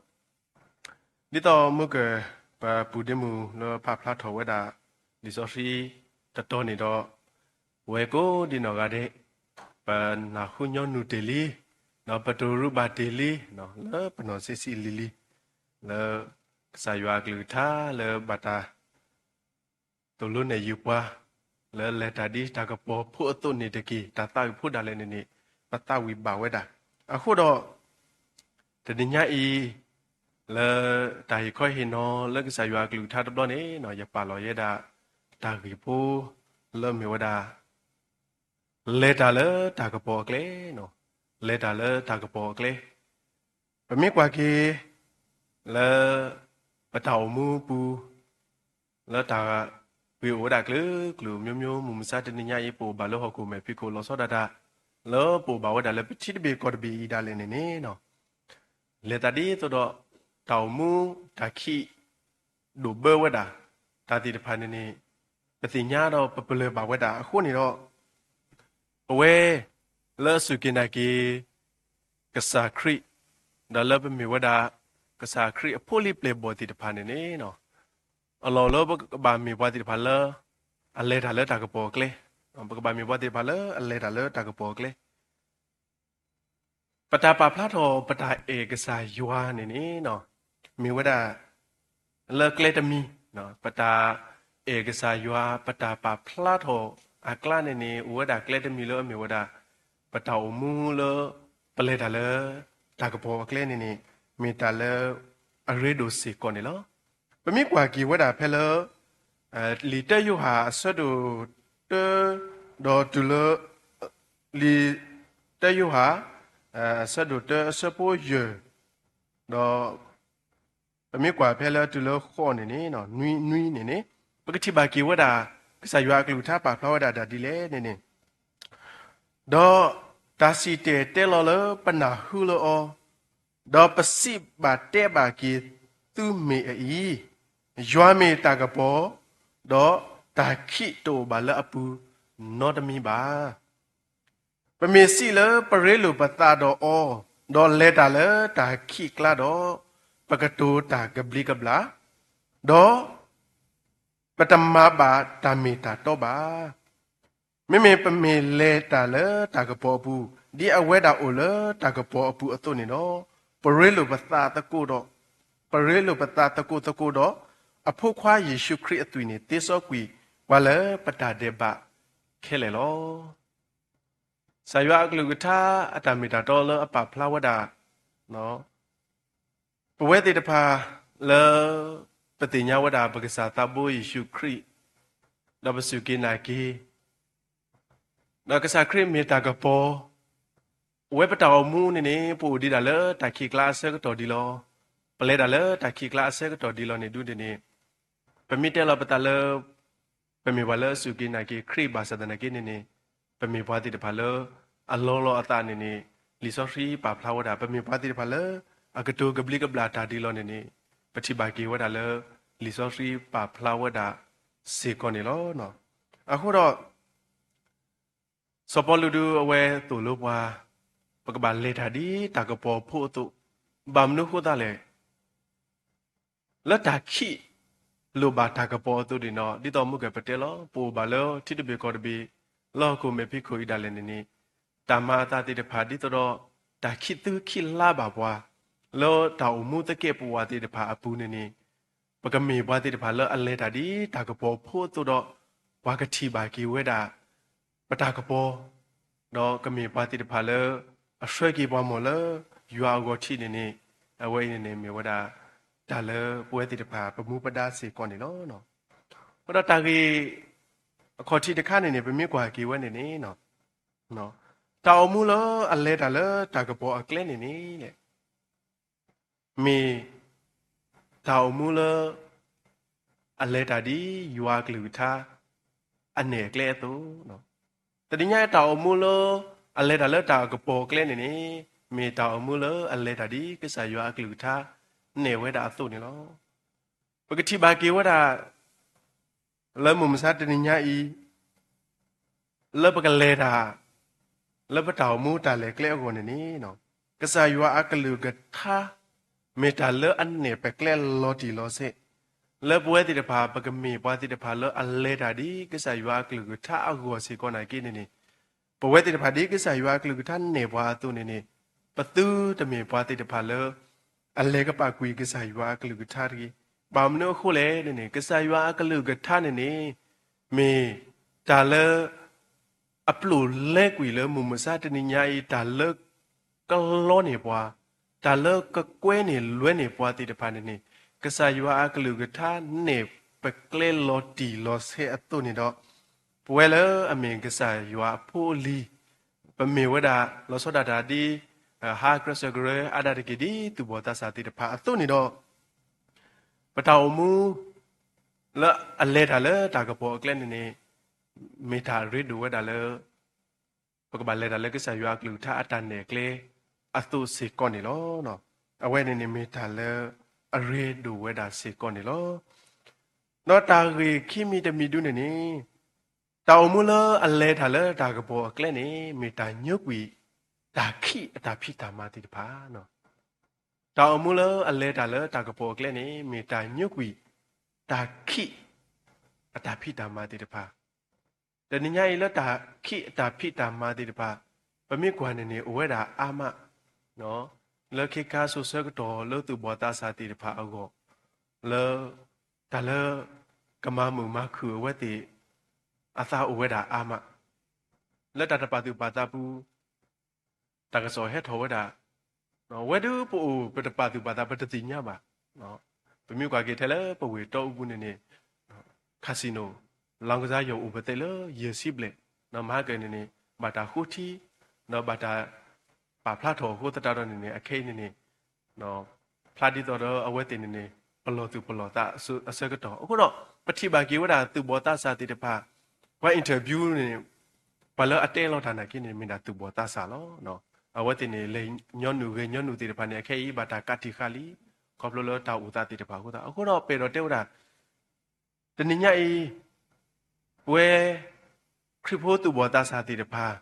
ဒ်သိးမုၢ်ကၢၢ် ပပုၢ်ဒ့မုၣ်လၢဖးဖျါထီၣ်ဝဲဒၣ် လံာ်စီဆှံတတီၤန့ၣ်ဒီး, ဝဲကိးဒံးနီၢ်ဂၤဒဲး, ပနၢ်ဟူညီနုၢ်တ့ၢ်လံ, ဒီးပတရူးဘၣ်တ့ၢ်လံ, လၢပနီၢ်ဆံးဆံးလံၤလံၤ, လၢကစၢ်ယွၤအကလုၢ်ကထါလၢဘၣ်တၢ် သိၣ်လိနဲၣ်ယုာ်ပှၤ လၢလဲၤတၢ်ဒ်တၢ်ကပီၤဖိအသိးန့ၣ်တက့ၢ်. တၢ်သးဝံၣ်ဖိဒၣ်လဲာ်န့ၣ်န့ၣ် ပသးဝံၣ်ဘၣ်ဝဲဒၣ်. အဃိဒီး တနံၤညါအံၤ လၢတၢ်ဟ့ၣ်ခီဟ့ၣ်နီၤလၢကစၢ်ယွၤအကလုၢ်ကထါတဘျီန့ၣ် ယပာ်လီၤယဲဒၣ် တၢ်ဂ့ၢ်ဖိ လၢမ့ၢ်ဝဲဒၣ် လဲၤတၢ်လၢတၢ်ကပီၤအကျဲ, လဲၤတၢ်လၢတၢ်ကပီၤအကျဲ. ပမ့ၢ်ကွၢ်က့ၤ လၢ ပတၢ်အိၣ်မူပူၤ လၢတၢ်ဂ့ၢ်အိၣ်ဝဲဒၣ်ကျၢၤကျၢၤ မျိုးမျိုးမုၢ်မဆါတနံၤညါအံၤ ပအိၣ်ဘၣ်လၢဟီၣ်ခိၣ်မဲာ်ဖံးခိၣ်လီၤဆီဒၣ်တၢ် လၢပအိၣ်ဘၣ်ဝဲဒၣ်လၢပထံတဘ့ၣ်ကီၢ်တဘ့ၣ်အံၤဒၣ်လဲာ်န့ၣ်န့ၣ် လဲၤတၢ်ဒ်သိးဒီး တၢ်အိၣ်မူတၢ်ခံး ဒိၣ်ဘၢဝဲဒၣ် တၢ်သ့ၣ်တဖၣ်န့ၣ်န့ၣ် ပသ့ၣ်ညါဒီးပပလၢၢ်ဘၣ်ဝဲဒၣ်အဃိန့ၣ်ဒီး ပဝဲ လၢအစူၢ်က့ၤနာ်က့ၤ ကစၢ်ခရံာ် ဒီးလၢပမ့ၢ်ဝဲဒၣ် ကစၢ်ခရံာ်အဖိလံၤပျဲၢ်ဘီၣ်သ့ၣ်တဖၣ်န့ၣ်န့ၣ် အလီၢ်လၢပကဘၣ်မ့ၢ်ပှၤသ့ၣ်တဖၣ်လၢ အလဲၤတၢ်လၢတၢ်ကပီၤအကျဲ, ပကဘၣ်မ့ၢ်ပှၤသ့ၣ်တဖၣ်လၢအလဲၤတၢ်လၢတၢ်ကပီၤအကျဲ ပတၢ်ပာ်ဖျါထီၣ်ပတၢ်အဲၣ်ကစၢ်ယွၤန့ၣ်န့ၣ် မ့ၢ်ဝဲဒၣ် လၢကျဲတမံၤ, ပတၢ်အဲၣ်ကစၢ်ယွၤ ပတၢ်ပာ်ဖျါထီၣ်အကျါန့ၣ်န့ၣ် အိၣ်ဝဲဒၣ်ကျဲတမံၤလၢအမ့ၢ်ဝဲဒၣ် ပတၢ်အိၣ်မူလၢ ပလဲၤတၢ်လၢ တၢ်ကပီၤအကျဲန့ၣ်န့ၣ် မ့ၢ်တၢ်လၢ အရ့ဒိၣ်စ့ၢ်ကီးန့ၣ်လီၤ. ပမ့ၢ်ကွၢ်က့ၤဝဲဒၣ်ဖဲလၢ လံာ်တၢယိၤဟၣ်အဆၢဒိၣ်တၢ ဒီးတုၤလၢ လံာ်တၢယိၤဟၣ် အဆၢဒိၣ်တၢ အဆၢဖိယဲၢ်, ဒီး ပမ့ၢ်ကွၢ်ဖဲလၢတုၤလၢဃိးန့ၣ်န့ၣ် နွံနွံန့ၣ်န့ၣ် ပကထံၣ်ဘၣ်က့ၤဝဲဒၣ် ကစၢ်ယွၤအကလုၢ်ကထါပာ်ဖျါဝဲဒၣ်တၢ်ဒ်လဲၣ်န့ၣ်န့ၣ်, ဒီးတၢ်စံၣ်တဲၤတဲလီၤလၢပနၢ်ဟူလၢအီၤ, ဒီးပစံးဘၣ်တဲဘၣ်က့ၤသုမ့ၢ်အအံၤ, ယွၤမ့ၢ်တၢ်ကပီၤ, ဒီးတၢ်ခံးတအိၣ်ဘၣ်လၢအပူၤနီတမံၤဘၣ်. ပမ့ၢ်စံးလၢပရ့လိာ်ပသးဒီးအီၤ, ဒီးလဲၤတၢ်လၢတၢ်ခံးကျါဒီး, ပကတိၤတၢ်ကဘျံးကဘျၣ်, ဒီးပတမၤဘၣ်တၢ်မ့ၢ်တၢ်တီဘၣ်. မ့မ့ၢ်ပမ့ၢ်လဲၤတၢ်လၢတၢ်ကပီၤအပူၤ, ဒ်အဝဲဒၣ်အိၣ်လၢတၢ်ကပီၤအပူၤအသိးန့ၣ်ဒီး, ပရ့လိာ်ပသးသကိးဒီး, ပရ့လိာ်ပသးသကိးသကိးဒီး, အဖိခွါယ့ၣ်ၡူးခရံာ်အသွံၣ်န့ၣ် သ့စီကွံာ်ပှၤလၢပတၢ်ဒဲးဘးခဲလၢာ်လီၤ. ကစၢ်ယွၤအကလုၢ်ကထါအတၢ်မ့ၢ်တၢ်တီလၢအပာ်ဖျါဝဲဒၣ် ပဝဲသ့ၣ်တဖၣ်လၢ ပသ့ၣ်ညါဝဲဒၣ်ပကစၢ်သးဘိယ့ၣ်ၡူးခရံာ်, ဒီးပစူၢ်က့ၤနာ်က့ၤ, ဒီးကစၢ်ခရံာ်မ့ၢ်တၢ်ကပီၤ, အဝဲပတၢ်အိၣ်မူန့ၣ်န့ၣ် ပအိၣ်ဒံးဒၣ်လၢတၢ်ခံးကျါအဆၢကတီၢ်ဒံးလီၤ. ပလဲၤဒၣ်လၢတၢ်ခံးကျါအဆၢကတီၢ်ဒံးလီၤန့ၣ်ဒုန့ၣ်န့ၣ်, ပမ့ၢ်တဲလီၤပသးလၢ ပမ့ၢ်ပှၤလၢအစူၢ်က့ၤနာ်က့ၤခရံာ်ဘၣ်ဆၣ်သနာ်က့န့ၣ်န့ၣ်, ပမ့ၢ်ပှၤသ့ၣ်တဖၣ်လၢ အလီၤလီၤအသးန့ၣ်န့ၣ်, လံာ်စီဆှံပာ်ဖျါဝဲဒၣ် ပမ့ၢ်ပှၤသ့ၣ်တဖၣ်လၢ အကတိၤကဘျံးကဘျၣ်တၢ်ဒ်လီၤန့ၣ်န့ၣ်, ပထံၣ်ဘၣ်က့ၤဝဲဒၣ်လၢ လံာ်စီဆှံပာ်ဖျါဝဲဒၣ်စ့ၢ်ကီးန့ၣ်လီၤ. အဃိဒီး စီၤပီလူးဒုအဝဲသိၣ်လိပှၤ, ပကဘၣ်လဲၤတၢ်ဒ်တၢ်ကပီၤဖိအသိး, ဘၣ်မနုၤအဃိသတးလဲၣ်. လၢတၢ်ခံးလိာ်ဘၣ်တၢ်ကပီၤအသိးန့ၣ်ဒီး ဒ်သိးမုၢ်ကဲၣ်ပတဲလီၤ ပအိၣ်ဘၣ်လၢထံတဘ့ၣ်ကီၢ်တဘ့ၣ်, လၢဟီၣ်ခိၣ်မဲာ်ဖံးခိၣ်အံၤဒၣ်လဲာ်န့ၣ်န့ၣ်, တၢ်မၤအသးသ့ၣ်တဖၣ်ဒ်သိးဒီး တၢ်ခံးသူခံးလါဘၣ်ပှၤ, လၢတၢ်အိၣ်မူသကဲာ်ပဝးသ့ၣ်တဖၣ်အပူၤန့ၣ်န့ၣ်, ပကမ့ၢ်ပှၤသ့ၣ်တဖၣ်လၢအလဲၤတၢ်ဒ်တၢ်ကပီၤဖိအသိးဒီး, ပှၤကထံၣ်ဘၣ်က့ၤဝဲဒၣ် ပတၢ်ကပီၤ, ဒီးကမ့ၢ်ပှၤသ့ၣ်တဖၣ်လၢ အဆှၢက့ၤပှၤမီၢ်လၢ ယွၤအဂီၢ်ထံးန့ၣ်န့ၣ်, အဝဲအံၤန့ၣ်န့ၣ် မ့ၢ်ဝဲဒၣ် တၢ်လၢပဝဲသ့ၣ်တဖၣ်ပမူပဒါစ့ၢ်ကီးန့ၣ်လီၤ. အဃိဒီးတၢ်ဂ့ၢ် အခီၣ်ထံးတခါန့ၣ်န့ၣ် ပမ့ၢ်ကွၢ်က့ၤဝဲန့ၣ်န့ၣ်, တၢ်အိၣ်မူလၢအလဲၤတၢ်လၢတၢ်ကပီၤအကျဲန့ၣ်န့ၣ် မ့ၢ်တၢ်အိၣ်မူလၢ အလဲၤတၢ်ဒ်ယွၤအကလုၢ်ကထါ အနဲၣ်အကျဲအသိး, တနံၤညါအံၤတၢ်အိၣ်မူလၢ အလဲၤတၢ်လၢတၢ်ကပီၤအကျဲန့ၣ်န့ၣ်, မ့ၢ်တၢ်အိၣ်မူလၢအလဲၤတၢ်ဒ်ကစၢ်ယွၤအကလုၢ်ကထါ နဲၣ်ဝဲဒၣ်အသိးန့ၣ်လီၤ. ပကထံၣ်ဘၣ်က့ၤဝဲဒၣ် လၢမုၢ်မဆါတနံၤညါအံၤ လၢပကလဲၤတၢ် လၢပတၢ်အိၣ်မူတၢ်လဲၤကျဲအဂီၢ်န့ၣ်န့ၣ်, ကစၢ်ယွၤအကလုၢ်ကထါ မ့ၢ်တၢ်လၢအနဲၣ်ပကျဲလီၤတံၢ်လီၤဆဲး, လၢပဝဲသ့ၣ်တဖၣ် ပကမ့ၢ်ပှၤသ့ၣ်တဖၣ်လၢအလဲၤတၢ်ဒ်ကစၢ်ယွၤအကလုၢ်ကထါအဂီၢ်စ့ၢ်ကီးနာ်က့န့ၣ်န့ၣ်, ပဝဲသ့ၣ်တဖၣ်ဒ်ကစၢ်ယွၤအကလုၢ်ကထါနဲၣ်ပှၤအသိးန့ၣ်န့ၣ်, ပသုတမ့ၢ်ပှၤသ့ၣ်တဖၣ်လၢ အလဲၤကပာ်ကွံာ်ကစၢ်ယွၤအကလုၢ်ကထါတဂ့ၤ. ဘၣ်မနုၤအဃိလဲၣ်န့ၣ်န့ၣ် ကစၢ်ယွၤအကလုၢ်ကထါန့ၣ်န့ၣ် မ့ၢ်တၢ်လၢ အပျိာ်လဲကွံာ်လၢမုၢ်မဆါတနံၤညါအံၤ တၢ်လၢ ကလီန့ၢ်ပှၤ, တၢ်လၢကကွဲန့ၢ်လွဲန့ၢ်ပှၤသ့ၣ်တဖၣ်န့ၣ်န့ၣ်, ကစၢ်ယွၤအကလုၢ်ကထါနဲၣ်ပကျဲလီၤတံၢ်လီၤဆဲးအသိးန့ၣ်ဒီး, ပဝဲလၢအမ့ၢ်ကစၢ်ယွၤအဖိအလံၤ, ပမ့ၢ်ဝဲဒၣ်လီၤဆီဒၣ်တၢ်ဒ် ဟါကြၢးစၢးကရၢအါဒၣ်တက့ၢ်ဒ်သူၣ်ဘီၣ်သးစၢ်သ့ၣ်တဖၣ်အသိးန့ၣ်ဒီး, ပတၢ်အိၣ်မူ လၢအလဲၤတၢ်လၢတၢ်ကပီၤအကျဲန့ၣ်န့ၣ်, မ့ၢ်တၢ်အရ့ဒိၣ်ဝဲဒၣ်လၢ ပကဘၣ်လဲၤတၢ်လၢကစၢ်ယွၤအကလုၢ်ကထါအတၢ်နဲၣ်ကျဲအသိးစ့ၢ်ကီးန့ၣ်လီၤ. အဝဲန့ၣ်န့ၣ်မ့ၢ်တၢ်လၢအရ့ဒိၣ်ဝဲဒၣ်စ့ၢ်ကီးန့ၣ်လီၤ. ဒီးတၢ်ဂ့ၢ်ခံမံၤတမံၤဒုန့ၣ်န့ၣ်, တၢ်အိၣ်မူလၢအလဲၤတၢ်လၢတၢ်ကပီၤအကျဲန့ၣ် မ့ၢ်တၢ်ညိကွံာ် တၢ်ခံးအတၢ်ဖံးတၢ်မၤသ့ၣ်တဖၣ် တၢ်အိၣ်မူလၢအလဲၤတၢ်လၢတၢ်ကပီၤအကျဲန့ၣ် မ့ၢ်တၢ်ညိကွံာ် တၢ်ခံး အတၢ်ဖံးတၢ်မၤသ့ၣ်တဖၣ်. တနံၤညါအံၤလၢတၢ်ခံးအတၢ်ဖံးတၢ်မၤသ့ၣ်တဖၣ် ပမ့ၢ်ကွၢ်န့ၣ်န့ၣ် အိၣ်ဝဲဒၣ်အါမး လၢခ့ခါစိၤဆၢကတီၢ်လၢသူၣ်ဘီၣ်သးစၢ်သ့ၣ်တဖၣ်အဂီၢ် လၢ တၢ်လၢ ကမၤမုာ်မၤခုၣ်အဝဲသ့ၣ် အသးအိၣ်ဝဲဒၣ်အါမး လၢတၢ်တပာ်သူၣ်ပာ်သးပူၤ တၢ်ကစီၣ်ဟဲထီၣ်ဝဲဒၣ် ဝဲဒုးပအိၣ်ပတပာ်သူၣ်ပာ်သး ပတသ့ၣ်ညါဘၣ်. ပမ့ၢ်ကွၢ်က့ၤထဲလၢပဝ့ၢ်တီအူပူၤန့ၣ်န့ၣ် casino လီကစၢယိၤအိၣ်ပသဲးလၢယဲၢ်ဆံဘျဲၣ် မဟါကၢန့ၣ်န့ၣ် ဘၣ်တၢ်ဃိထံ, ဒီးဘၣ်တၢ်ပာ်ဖျါထီၣ်အဃိသတးဒီးန့ၣ်န့ၣ် အခဲအံၤန့ၣ်န့ၣ် ဖျါဒ်သိးဒီးအဝဲသ့ၣ်န့ၣ်န့ၣ် ပလီၢ်သူၣ်ပလီၢ်သးအဆၢကတီၢ်. အဃိဒီး ပထံၣ်ဘၣ်က့ၤဝဲဒၣ်သူၣ်ဘီၣ်သးစၢ်သ့ၣ်တဖၣ် ပှၤ interview န့ၣ် ပှၤလၢအတဲလီၤတၢ်နာ်က့န့ၣ် မ့ၢ်ဒၣ်သူၣ်ဘီၣ်သးစၢ်လီၤ. အဝဲသ့ၣ်န့ၣ် လဲၤညီနုၢ်ဂဲၤညီနုၢ်သ့ၣ်တဖၣ်န့ၣ် အခဲအံၤဘၣ်တၢ်ကးတံာ်ဃာ်လံ ခီဖျိလၢတၢ်အိၣ်သးသ့ၣ်တဖၣ်အဃိသတး. အဃိဒီးပအဲၣ်ဒိးတဲဝဲဒၣ် တနံၤညါအံၤ ပဝဲ ခရံာ်ဖိသူၣ်ဘီၣ်သးစၢ်သ့ၣ်တဖၣ်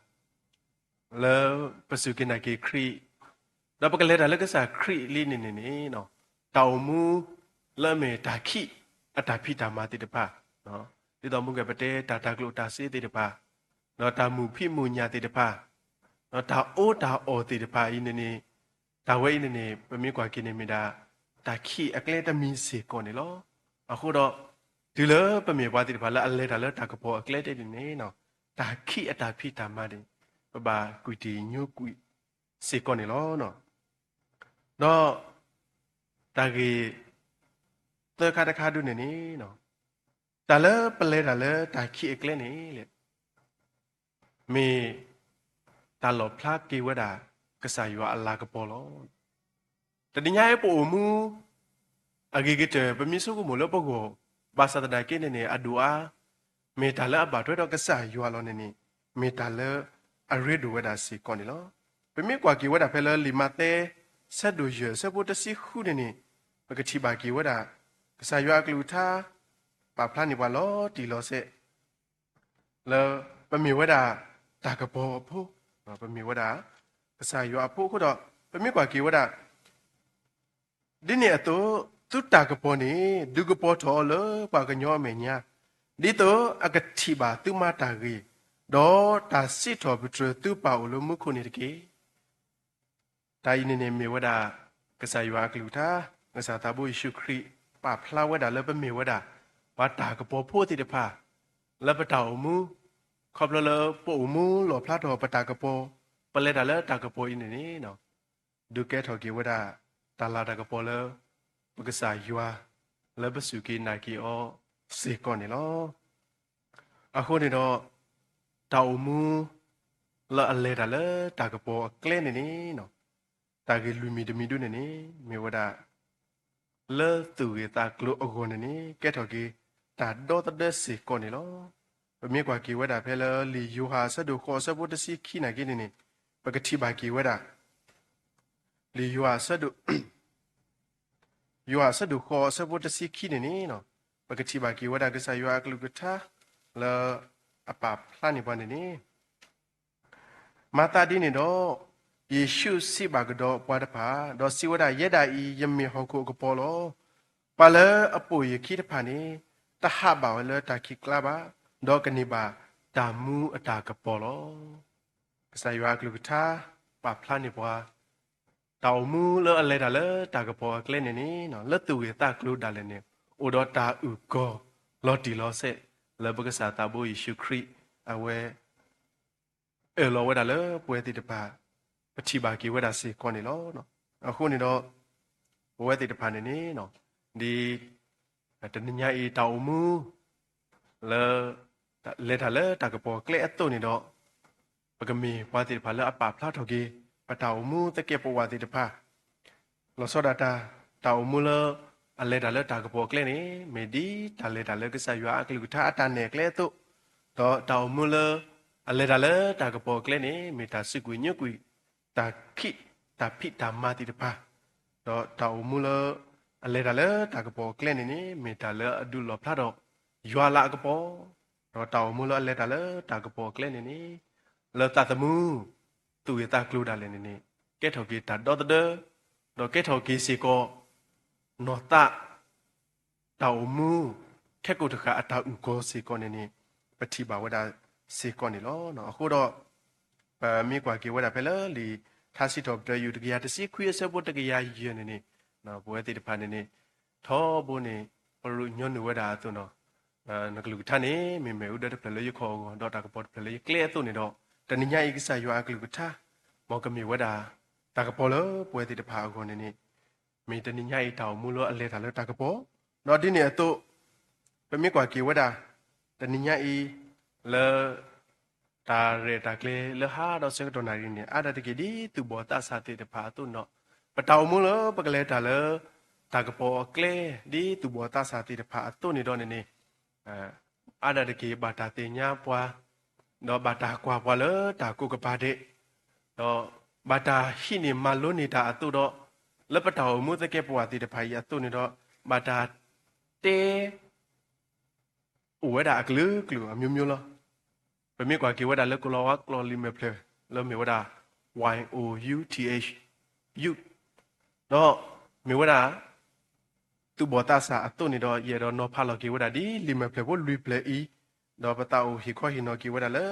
လၢပစူၢ်က့ၤနာ်က့ၤခရံာ် ဒီးပကလဲၤတၢ်လၢကစၢ်ခရံာ်လံန့ၣ်န့ၣ်န့ၣ် တၢ်အိၣ်မူလၢအမ့ၢ်တၢ်ခံးအတၢ်ဖံးတၢ်မၤသ့ၣ်တဖၣ်, ဒ်သိးမုၢ်ကဲပတဲတၢ်တၤကျိၣ်တၤစ့သ့ၣ်တဖၣ်, ဒီးတၢ်မုာ်ဖံးမုာ်ညၣ်သ့ၣ်တဖၣ်, ဒီးတၢ်အီတၢ်အီသ့ၣ်တဖၣ်အံၤန့ၣ်န့ၣ် တၢ်ဝဲအံၤန့ၣ်န့ၣ် ပမ့ၢ်ကွၢ်က့ၤန့ၣ်မ့ၢ်ဒၣ် တၢ်ခံးအကျဲတမံၤစ့ၢ်ကီးန့ၣ်လီၤ. အဃိဒီး တုၤလၢပမ့ၢ်ပှၤသ့ၣ်တဖၣ်လၢအလဲၤတၢ်လၢတၢ်ကပီၤအကျဲဒ်န့ၣ်န့ၣ် တၢ်ခံးအတၢ်ဖံးတၢ်မၤန့ၣ် ပဘၣ်ကွံာ်တံာ်ညိကွံာ်စ့ၢ်ကီးန့ၣ်လီၤ. ဒီး တၢ်ဂ့ၢ်သၢခါတခါဒ်န့ၣ်န့ၣ် တၢ်လၢပလဲၤတၢ်လၢတၢ်ခံးအကျဲန့ၣ်လဲၣ် မ့ၢ်တၢ်လီၣ်ဖျါက့ၤဝဲဒၣ် ကစၢ်ယွၤအလၤကပီၤလီၤ. တနံၤညါအံၤပအိၣ်မူ အဂ့ၤကတၢၢ် ပမ့ၢ်ဆိကမိၣ်လၢပဂီၢ် ဘၣ်ဆၣ်သနာ်က့န့ၣ်န့ၣ် အဒိၣ်အါ မ့ၢ်တၢ်လၢအဘၣ်ထွဲဒီးကစၢ်ယွၤလီၤန့ၣ်န့ၣ် မ့ၢ်တၢ်လၢအရ့ဒိၣ်ဝဲဒၣ်စ့ၢ်ကီးန့ၣ်လီၤ. ပမ့ၢ်ကွၢ်က့ၤဝဲဒၣ်ဖဲလၢလံာ်မးသဲ ဆၢဒိၣ်ယဲၢ် ဆၢဖိတဆံဃုန့ၣ်န့ၣ် ပကထံၣ်ဘၣ်က့ၤဝဲဒၣ် ကစၢ်ယွၤအကလုၢ်ကထါ ပာ်ဖျါန့ၢ်ပှၤလီၤတံၢ်လီၤဆဲး လၢပမ့ၢ်ဝဲဒၣ်တၢ်ကပီၤအဖိ, ပမ့ၢ်ဝဲဒၣ် ကစၢ်ယွၤအဖိအဃိဒီး ပမ့ၢ်ကွၢ်က့ၤဝဲဒၣ် ဒ်န့ၣ်အသိး သုတၢ်ကပီၤန့ၣ် ဒုးကပီၤထီၣ်အီၤလၢပှၤကညီအမဲာ်ညါ, ဒ်သိးအကထံၣ်ဘၣ်သုမၤတၢ်ဂ့ၤ, ဒီးတၢ်စံးထီၣ်ပတြၢၤသုပၢ်အိၣ်လၢမူခိၣ်န့ၣ်တက့ၢ်. တၢ်အံၤန့ၣ်န့ၣ်မ့ၢ်ဝဲဒၣ် ကစၢ်ယွၤအကလုၢ်ကထါ, ကစၢ်သးဘိယ့ၣ်ၡူးခရံာ် ပာ်ဖျါဝဲဒၣ်လၢပမ့ၢ်ဝဲဒၣ် ပှၤတၢ်ကပီၤဖိသ့ၣ်တဖၣ် လၢပတၢ်အိၣ်မူ, ခီဖျိလၢပအိၣ်မူလီၣ်ဖျါထီၣ်ပတၢ်ကပီၤ, ပလဲၤတၢ်လၢတၢ်ကပီၤအံၤန့ၣ်န့ၣ် ဒုးကဲထီၣ်က့ၤဝဲဒၣ် တၢ်လၤတၢ်ကပီၤလၢ ပကစၢ်ယွၤ လၢပစူၢ်က့ၤနာ်က့ၤအီၤစ့ၢ်ကီးန့ၣ်လီၤ. အဃိန့ၣ်ဒီး တၢ်အိၣ်မူ လၢအလဲၤတၢ်လၢတၢ်ကပီၤအကျဲန့ၣ်န့ၣ် တၢ်ဂ့ၢ်လွံၢ်မံၤတမံၤဒ်န့ၣ်န့ၣ် မ့ၢ်ဝဲဒၣ် လၢသူၣ်ဂ့ၢ်သးကျိၤအဂီၢ်န့ၣ်န့ၣ် ကဲထီၣ်က့ၤ တၢ်ဒီသဒၢစ့ၢ်ကီးန့ၣ်လီၤ. ပမ့ၢ်ကွၢ်က့ၤဝဲဒၣ်ဖဲလၢလံာ်ယိၤဟၣ်အဆၢဒိၣ်ဃိးအဆၢဖိတဆံခံနာ်က့န့ၣ်န့ၣ် ပကထံၣ်ဘၣ်က့ၤဝဲဒၣ် လံာ်ယိၤဟၣ်အဆၢဒိၣ် ယိၤဟၣ်အဆၢဒိၣ်ဃိးအဆၢဖိတဆံခံန့ၣ်န့ၣ် ပကထံၣ်ဘၣ်က့ၤဝဲဒၣ်ကစၢ်ယွၤအကလုၢ်ကထါ လၢအပာ်ဖျါန့ၢ်ပှၤန့ၣ်န့ၣ် မၤသးဒ်န့ၣ်ဒီး ယ့ၣ်ၡူးစံးဘၣ်ကဒီးပှၤတဖၣ် ဒီးစံးဝဲဒၣ်, ယဲဒၣ်အံၤ ယမ့ၢ်ဟီၣ်ခိၣ်အကပီၤလီၤ. ပှၤလၢအပိာ်ယခံတဖၣ်န့ၣ် တဟးဘၣ်ဝဲလၢတၢ်ခံးကျါဘၣ်, ဒီးကန့ၢ်ဘၣ်တၢ်မူအတၢ်ကပီၤလီၤ. ကစၢ်ယွၤအကလုၢ်ကထါ ပာ်ဖျါန့ၢ်ပှၤ တၢ်အိၣ်မူလၢအလဲၤတၢ်လၢတၢ်ကပီၤအကျဲန့ၣ်န့ၣ် လၢသူၣ်ဂ့ၢ်သးကျိၤဒၣ်လဲာ်န့ၣ် အိၣ်ဒီးတၢ်အုၣ်ကီၤလီၤတံၢ်လီၤဆဲး လၢပကစၢ်သးဘိယ့ၣ်ၡူးခရံာ် အဝဲ အၢၣ်လီၤဝဲဒၣ်လၢပဝဲသ့ၣ်တဖၣ် ပထံၣ်ဘၣ်က့ၤဝဲဒၣ်စ့ၢ်ကီးန့ၣ်လီၤ. အဃိန့ၣ်ဒီး ပဝဲသ့ၣ်တဖၣ်န့ၣ်န့ၣ် ဒ် တနံၤညါအံၤ တၢ်အိၣ်မူ လၢ လဲၤတၢ်လၢတၢ်ကပီၤအကျဲအသိးန့ၣ်ဒီး ပကမ့ၢ်ပှၤသ့ၣ်တဖၣ်လၢအပာ်ဖျါထီၣ်က့ၤ ပတၢ်အိၣ်မူသကဲးပဝးသ့ၣ်တဖၣ် လီၤဆီဒၣ်တၢ် တၢ်အိၣ်မူလၢ အလဲၤတၢ်လၢတၢ်ကပီၤအကျဲန့ၣ် မ့ၢ်ဒ်တၢ်လဲၤတၢ်လၢကစၢ်ယွၤအကလုၢ်ကထါအတၢ်နဲၣ်အကျဲအသိး, ဒီးတၢ်အိၣ်မူလၢ အလဲၤတၢ်လၢတၢ်ကပီၤအကျဲန့ၣ် မ့ၢ်တၢ်စူးကွံာ်ညိကွံာ် တၢ်ခံး တၢ်ဖံးတၢ်မၤသ့ၣ်တဖၣ်, ဒီးတၢ်အိၣ်မူလၢ အလဲၤတၢ်လၢတၢ်ကပီၤအကျဲန့ၣ်န့ၣ် မ့ၢ်တၢ်လၢအဒုးလီၣ်ဖျါထီၣ် ယွၤအလၤအကပီၤ, ဒီးတၢ်အိၣ်မူလၢအလဲၤတၢ်လၢတၢ်ကပီၤအကျဲန့ၣ်န့ၣ် လၢသးသမူ သူၣ်ဂ့ၢ်သးကျိၤဒၣ်လဲာ်န့ၣ်န့ၣ် ကဲထီၣ်က့ၤတၢ်ဒီသဒၢ, ဒီးကဲထီၣ်က့ၤစ့ၢ်ကီး နီၢ်သး တၢ်အိၣ်မူ ခဲကိာ်တဃၣ်အတၢ်အုၣ်ကီၤစ့ၢ်ကီးန့ၣ်န့ၣ် ပထံၣ်ဘၣ်ဝဲဒၣ်စ့ၢ်ကီးန့ၣ်လီၤ. အဃိဒီး ပမ့ၢ်ကွၢ်က့ၤဝဲဒၣ်ဖဲလၢလံာ်ထါစံးထီၣ်ပတြၢၤ ယူၢ်တကယၤတဆံခွံအဆၢဖိတကယၤယဲၢ်န့ၣ်န့ၣ် ပဝဲသ့ၣ်တဖၣ်န့ၣ်န့ၣ် ထီဘိန့ၣ် ပရူးညီနုၢ်ဝဲဒၣ်အသိးန့ၣ် နကလုၢ်ကထါန့ၣ် မ့ၢ်မ့ၣ်အူဒၢတဖျၢၣ်လၢယခီၣ်အဂီၢ် ဒီးတၢ်ကပီၤတဖျၢၣ်လၢယကျဲအသိးန့ၣ်ဒီး တနံၤညါအံၤကစၢ်ယွၤအကလုၢ်ကထါ မ်ကမ့ၢ်ဝဲဒၣ် တၢ်ကပီၤလၢပဝဲသ့ၣ်တဖၣ်အဂီၢ်န့ၣ်န့ၣ် မ့ၢ်တနံၤညါအံၤတၢ်အိၣ်မူလၢအလဲၤတၢ်လၢတၢ်ကပီၤ, ဒီးဒ်န့ၣ်အသိး ပမ့ၢ်ကွၢ်က့ၤဝဲဒၣ် တနံၤညါအံၤ လၢ တၢ်ရဲၣ်တၢ်ကျဲၤလၢဟါဒီးဆၢကတီၢ်နၣ်ရံၣ်န့ၣ် အါဒၣ်တက့ၢ်ဒ်သူၣ်ဘီၣ်သးစၢ်သ့ၣ်တဖၣ်အသိးန့ၣ်ဒီး ပတၢ်အိၣ်မူလၢပကလဲၤတၢ်လၢ တၢ်ကပီၤအကျဲ ဒ်သူၣ်ဘီၣ်သးစၢ်သ့ၣ်တဖၣ်အသိးန့ၣ်ဒီးန့ၣ်န့ၣ် အါဒၣ်တက့ၢ်ဘၣ်တၢ်သ့ၣ်ညါပှၤ ဒီးဘၣ်တၢ်ကွၢ်ပှၤလၢတၢ်ကိးကပၤဒဲး ဒီးဘၣ်တၢ်ဟံးန့ၢ်မၤလိန့ၢ်တၢ်အသိးဒီး လၢပတၢ်အိၣ်မူသကဲးပဝးသ့ၣ်တဖၣ်အံၤအသိးန့ၣ်ဒီး ဘၣ်တၢ်တဲ အိၣ်ဝဲဒၣ်အကလုာ်ကလုာ်အမျိုးမျိုးလီၤ. ပမ့ၢ်ကွၢ်က့ၤဝဲဒၣ်လၢကလီၤဝါကျိာ်လံာ်မဲာ်ဖျၢၣ် လၢမ့ၢ်ဝဲဒၣ် Y O U T H, youth, ဒီးမ့ၢ်ဝဲဒၣ် သူၣ်ဘီၣ်သးစၢ်အသိးန့ၣ်ဒီး ယအဲၣ်ဒိးနီၤဖးလီၤက့ၤဝဲဒၣ်ဒ်လံာ်မဲာ်ဖျၢၣ်ဖိလွံၢ်ဖျၢၣ်အံၤ, ဒီးပသးအိၣ်ဟ့ၣ်ခီဟ့ၣ်နီၤက့ၤဝဲဒၣ်လၢ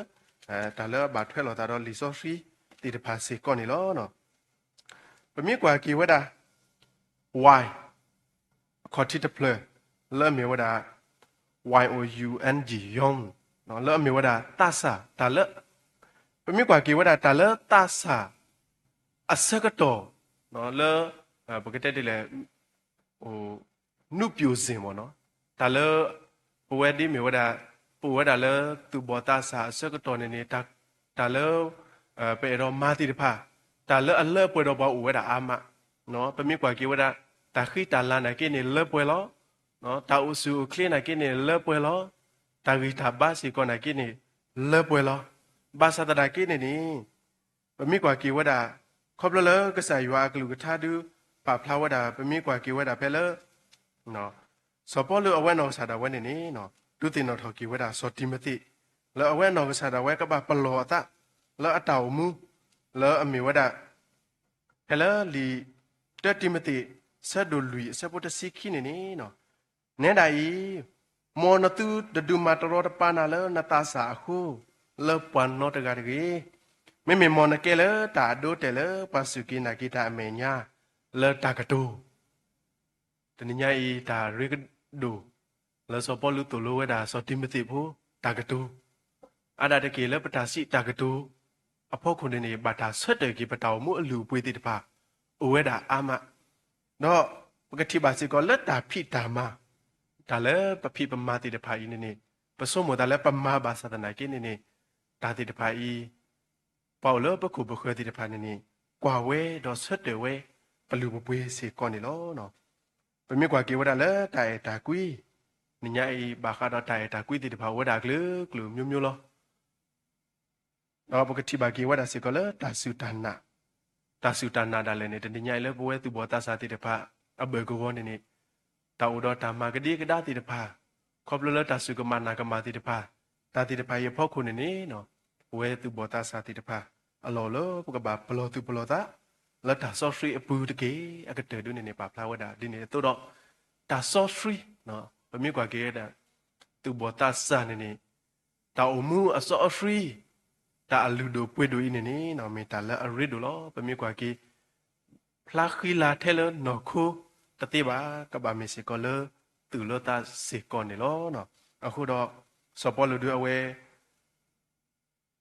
တၢ်လၢအဘၣ်ထွဲလိာ်သးဒီးလံာ်စီဆှံသ့ၣ်တဖၣ်စ့ၢ်ကီးန့ၣ်လီၤ. ပမ့ၢ်ကွၢ်က့ၤဝဲဒၣ် Y အခီၣ်ထံးတဖျၢၣ် လၢအမ့ၢ်ဝဲဒၣ် Y O U N G, young, လၢအမ့ၢ်ဝဲဒၣ်သးစၢ် တၢ်လၢ ပမ့ၢ်ကွၢ်က့ၤဝဲဒၣ်တၢ်လၢသးစၢ် အဆၢကတီၢ် လၢ ပကတဲဒ်လဲၣ် နုပျိုၣ်စ့ၣ် မ့ၢ်နီၤ, တၢ်လၢ ပဝဲဒ်မ့ၢ်ဝဲဒၣ် ပအိၣ်ဝဲဒၣ်လၢသူၣ်ဘီၣ်သးစၢ်အဆၢကတီၢ်န့ၣ်န့ၣ် တၢ်လၢ ပအဲၣ်ဒိးမၤသ့ၣ်တဖၣ် တၢ်လၢအလၢပှဲၤဒီးပှၤအိၣ်ဝဲဒၣ်အါမး, ပမ့ၢ်ကွၢ်က့ၤဝဲဒၣ် တၢ်ဃံတၢ်လၤနာ်က့န့ၣ်လၢပှဲၤလီၤ, တၢ်အိၣ်ဆူၣ်အိၣ်ချ့နာ်က့န့ၣ်လၢပှဲၤလီၤ, တၢ်ဂံၢ်တၢ်ဘါစ့ၢ်ကီးနာ်က့န့ၣ် လၢပှဲၤလီၤ. ဘၣ်ဆၣ်သနာ်က့န့ၣ်န့ၣ် ပမ့ၢ်ကွၢ်က့ၤဝဲဒၣ် ခီဖျိလၢကစၢ်ယွၤအကလုၢ်ကထါဒုး ပာ်ဖျါဝဲဒၣ် ပမ့ၢ်ကွၢ်က့ၤဝဲဒၣ်ဖဲလၢ စီၤပီလူးအဝဲနီၢ်ကစၢ်ဒၣ်ဝဲန့ၣ်န့ၣ် ဒုးသ့ၣ်နီၣ်ထီၣ်က့ၤဝဲဒၣ်စီၤတံၤမသ့း လၢအဝဲနီၢ်ကစၢ်ဒၣ်ဝဲကဘၣ်ပလီၢ်အသး လၢအတၢ်အိၣ်မူ လၢအမ့ၢ်ဝဲဒၣ် ဖဲလၢလံာ် တၢတံၤမသ့း ဆၢဒိၣ်လွံၢ်အဆၢဖိတဆံခံန့ၣ်န့ၣ် နဲဒၣ်အံၤ မ်နသုတဒုးမၤတရီတပါနၤလၢနသးစၢ်အဃိ လၢပှၤနီတဂၤတဂ့ၤ. မ့မ့ၢ်မ်နကဲလၢတၢ်အဒိအတဲာ်လၢပှၤစူၢ်က့ၤနာ်က့ၤတၢ်အမဲာ်ညါ လၢတၢ်ကတိၤ တနံၤညါအံၤ တၢ်ရ့ကဒိၣ် လၢစီၤပီလူးသိၣ်လိဝဲဒၣ်စီၤတံၤမသ့းဖိ တၢ်ကတိၤ အါဒၣ်တက့ၢ်လၢပတၢ်စံးတၢ်ကတိၤ အဖီခိၣ်န့ၣ်န့ၣ် ဘၣ်တၢ်ဆၢတဲာ်က့ၤပတၢ်အိၣ်မူအလုၢ်အပှ့ၤသ့ၣ်တဖၣ် အိၣ်ဝဲဒၣ်အါမး, ဒီးပကထံၣ်ဘၣ်စ့ၢ်ကီးလၢတၢ်ဖံးတၢ်မၤ တၢ်လၢပဖံးပမၤသ့ၣ်တဖၣ်အံၤန့ၣ်န့ၣ် ပဆိကမိၣ်သးလၢပမၤဘၣ်ဆၣ်သနာ်က့န့ၣ်န့ၣ် တၢ်သ့ၣ်တဖၣ်အံၤ ပှၤအိၣ်လၢပခိၣ်ပဃၢၤသ့ၣ်တဖၣ်န့ၣ်န့ၣ် ကွၢ်ဝဲဒီးဆၢတဲာ်ဝဲ ပလုၢ်ပပှ့ၤစ့ၢ်ကီးန့ၣ်လီၤ. ပမ့ၢ်ကွၢ်က့ၤဝဲဒၣ်လၢတၢ်အဲၣ်တၢ်ကွံ နံၤညါအံၤ ဘၣ်ဃးဒီးတၢ်အဲၣ်တၢ်ကွံသ့ၣ်တဖၣ်အိၣ်ဝဲဒၣ်အကလုာ်ကလုာ်မျိုးမျိုးလီၤ. ဒီးပကထံၣ်ဘၣ်က့ၤဝဲဒၣ်စ့ၢ်ကီးလၢတၢ်စူၢ်တၢ်နာ်, တၢ်စူၢ်တၢ်နာ်ဒၣ်လဲာ်န့ၣ် တနံၤညါအံၤလၢပဝဲသူၣ်ဘီၣ်သးစၢ်သ့ၣ်တဖၣ် အဘၢၣ်ကဝီၤန့ၣ်န့ၣ် တၢ်အိၣ်ဒီးတၢ်မၤကဒံကဒါသ့ၣ်တဖၣ် ခီဖျိလၢတၢ်စူၢ်ကမၣ်နာ်ကမၣ်သ့ၣ်တဖၣ် တၢ်သ့ၣ်တဖၣ်အံၤအဖီခိၣ်န့ၣ်န့ၣ် ပဝဲသူၣ်ဘီၣ်သးစၢ်သ့ၣ်တဖၣ် အလီၢ်လၢပကဘၣ်ပလီၢ်သူၣ်ပလီၢ်သး လၢတၢ်စီဆှံအပူၤတက့ၢ်. အကတၢၢ်ဒုန့ၣ်န့ၣ် ပာ်ဖျါဝဲဒၣ်ဒ်န့ၣ်အသိးဒီး တၢ်စီဆှံ ပမ့ၢ်ကွၢ်က့ၤဝဲဒၣ် သူၣ်ဘီၣ်သးစၢ်န့ၣ်န့ၣ် တၢ်အိၣ်မူအစီအဆှံ တၢ်အလုၢ်ဒိၣ်ပှ့ၤဒိၣ်အံၤန့ၣ်န့ၣ် မ့ၢ်တၢ်လၢအရ့ဒိၣ်လီၤ. ပမ့ၢ်ကွၢ်က့ၤ ဖျါဃံလၤထဲလၢနီၢ်ခိတသ့ဘၣ်, ကဘၣ်မ့ၢ်စ့ၢ်ကီးလၢသူၣ်လၢသးစ့ၢ်ကီးန့ၣ်လီၤ. အဃိဒီး စီၤပီလူးဒုးအဝဲ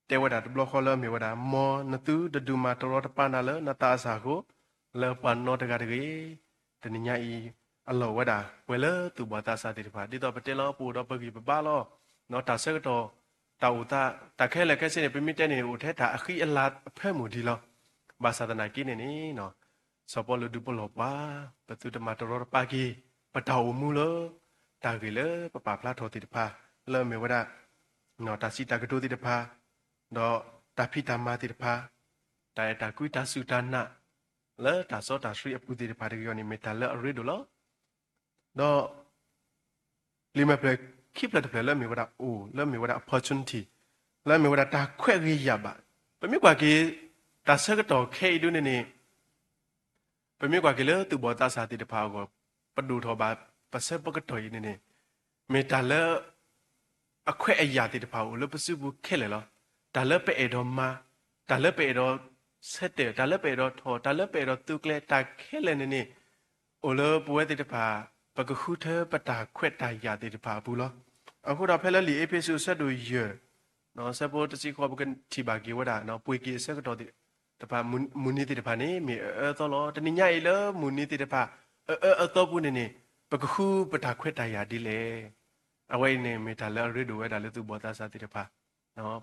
တဲဝဲဒၣ်တဘျီဃီလၢအမ့ၢ်ဝဲဒၣ် မ်နသုတဒုးမၤတရီတပါနၤလၢနသးစၢ်အဃိ လၢပှၤနီတဂၤတဂ့ၤ. တနံၤညါအံၤ အလီၢ်ဝဲဒၣ်ပှဲၤလၢသူၣ်ဘီၣ်သးစၢ်သ့ၣ်တဖၣ် ဒ်သိးပတဲလီၤပအိၣ်ဒီးပဂံၢ်ပဘါလီၤ. တၢ်ဆၢကတီၢ် တၢ်အိၣ်သး တၢ်ခဲလၢာ်ခဲဆ့န့ၣ် ပမ့ၢ်တဲန့ၣ် အိၣ်ထဲတၢ်အဃံအလၤအဖၢမုၢ်ဒံးလီၤ. ဘၣ်ဆၣ်သနာ်က့န့ၣ်န့ၣ် စီၤပီလူးဒုးပလီၢ်ပှၤ ပသုတမၤတရီတပါက့ၤ ပတၢ်အိၣ်မူလၢ တၢ်ဂ့ၢ်လၢပပာ်ဖျါထီၣ်သ့ၣ်တဖၣ် လၢအမ့ၢ်ဝဲဒၣ် တၢ်စံးတၢ်ကတိၤသ့ၣ်တဖၣ် ဒီးတၢ်ဖံးတၢ်မၤသ့ၣ်တဖၣ် တၢ်အဲၣ်တၢ်ကွံတၢ်စူၢ်တၢ်နာ် လၢတၢ်စီတၢ်ဆှံအပူၤသ့ၣ်တဖၣ်တဂ့ၤအီၤန့ၣ် မ့ၢ်တၢ်လၢအရ့ဒိၣ်လီၤ. ဒီး လံာ်မဲာ်ဖျၢၣ်ခံဖျၢၣ်တဖျၢၣ်လၢအမ့ၢ်ဝဲဒၣ် အိၣ် လၢအမ့ၢ်ဝဲဒၣ် opportunity လၢအမ့ၢ်ဝဲဒၣ်တၢ်ခွဲးဂ့ၤယာ်ဘၣ်. ပမ့ၢ်ကွၢ်က့ၤ တၢ်ဆၢကတီၢ်ခဲအံၤဒ်န့ၣ်န့ၣ် ပမ့ၢ်ကွၢ်က့ၤလၢသူၣ်ဘီၣ်သးစၢ်သ့ၣ်တဖၣ်အဂီၢ် ပဒိၣ်ထီၣ်ဘၣ်ပဆၢပကတီၢ်အံၤန့ၣ်န့ၣ် မ့ၢ်တၢ်လၢ အခွဲးအယာ်သ့ၣ်တဖၣ်အိၣ်လၢပစုပူၤခဲလၢာ်လီၤ. တၢ်လၢပအဲၣ်ဒိးမၤ, တၢ်လၢပအဲၣ်ဒိးဆၢတဲာ်, တၢ်လၢပအဲၣ်ဒိးထီၣ်, တၢ်လၢပအဲၣ်ဒိးသုးကျဲၤ တၢ်ခဲလၢာ်န့ၣ်န့ၣ် အိၣ်လၢပဝဲသ့ၣ်တဖၣ် ပကဃုထၢပတၢ်ခွဲးတၢ်ယာ်သ့ၣ်တဖၣ်အပူၤလီၤ. အဃိဒီးဖဲလၢလံာ်အ့းဖ့းစူးအဆၢဒိၣ်ယဲၢ် ဆၢဖိတဆံဃိး ပကထံၣ်ဘၣ်က့ၤဝဲဒၣ် ပှ့ၤက့ၤအဆၢကတီၢ်သ့ၣ်တဖၣ် မုၢ်နံၤသ့ၣ်တဖၣ်န့ၣ် မ့ၢ်အအၢအသီလီၤ. တနံၤညါအံၤလၢမုၢ်နံၤသ့ၣ်တဖၣ် အအၢအသီပူၤန့ၣ်န့ၣ် ပကဃုပတၢ်ခွဲးတၢ်ယာ်ဒ်လဲၣ်. အဝဲအံၤန့ၣ် မ့ၢ်တၢ်လၢအရ့ဒိၣ်ဝဲဒၣ်လၢသူၣ်ဘီၣ်သးစၢ်သ့ၣ်တဖၣ်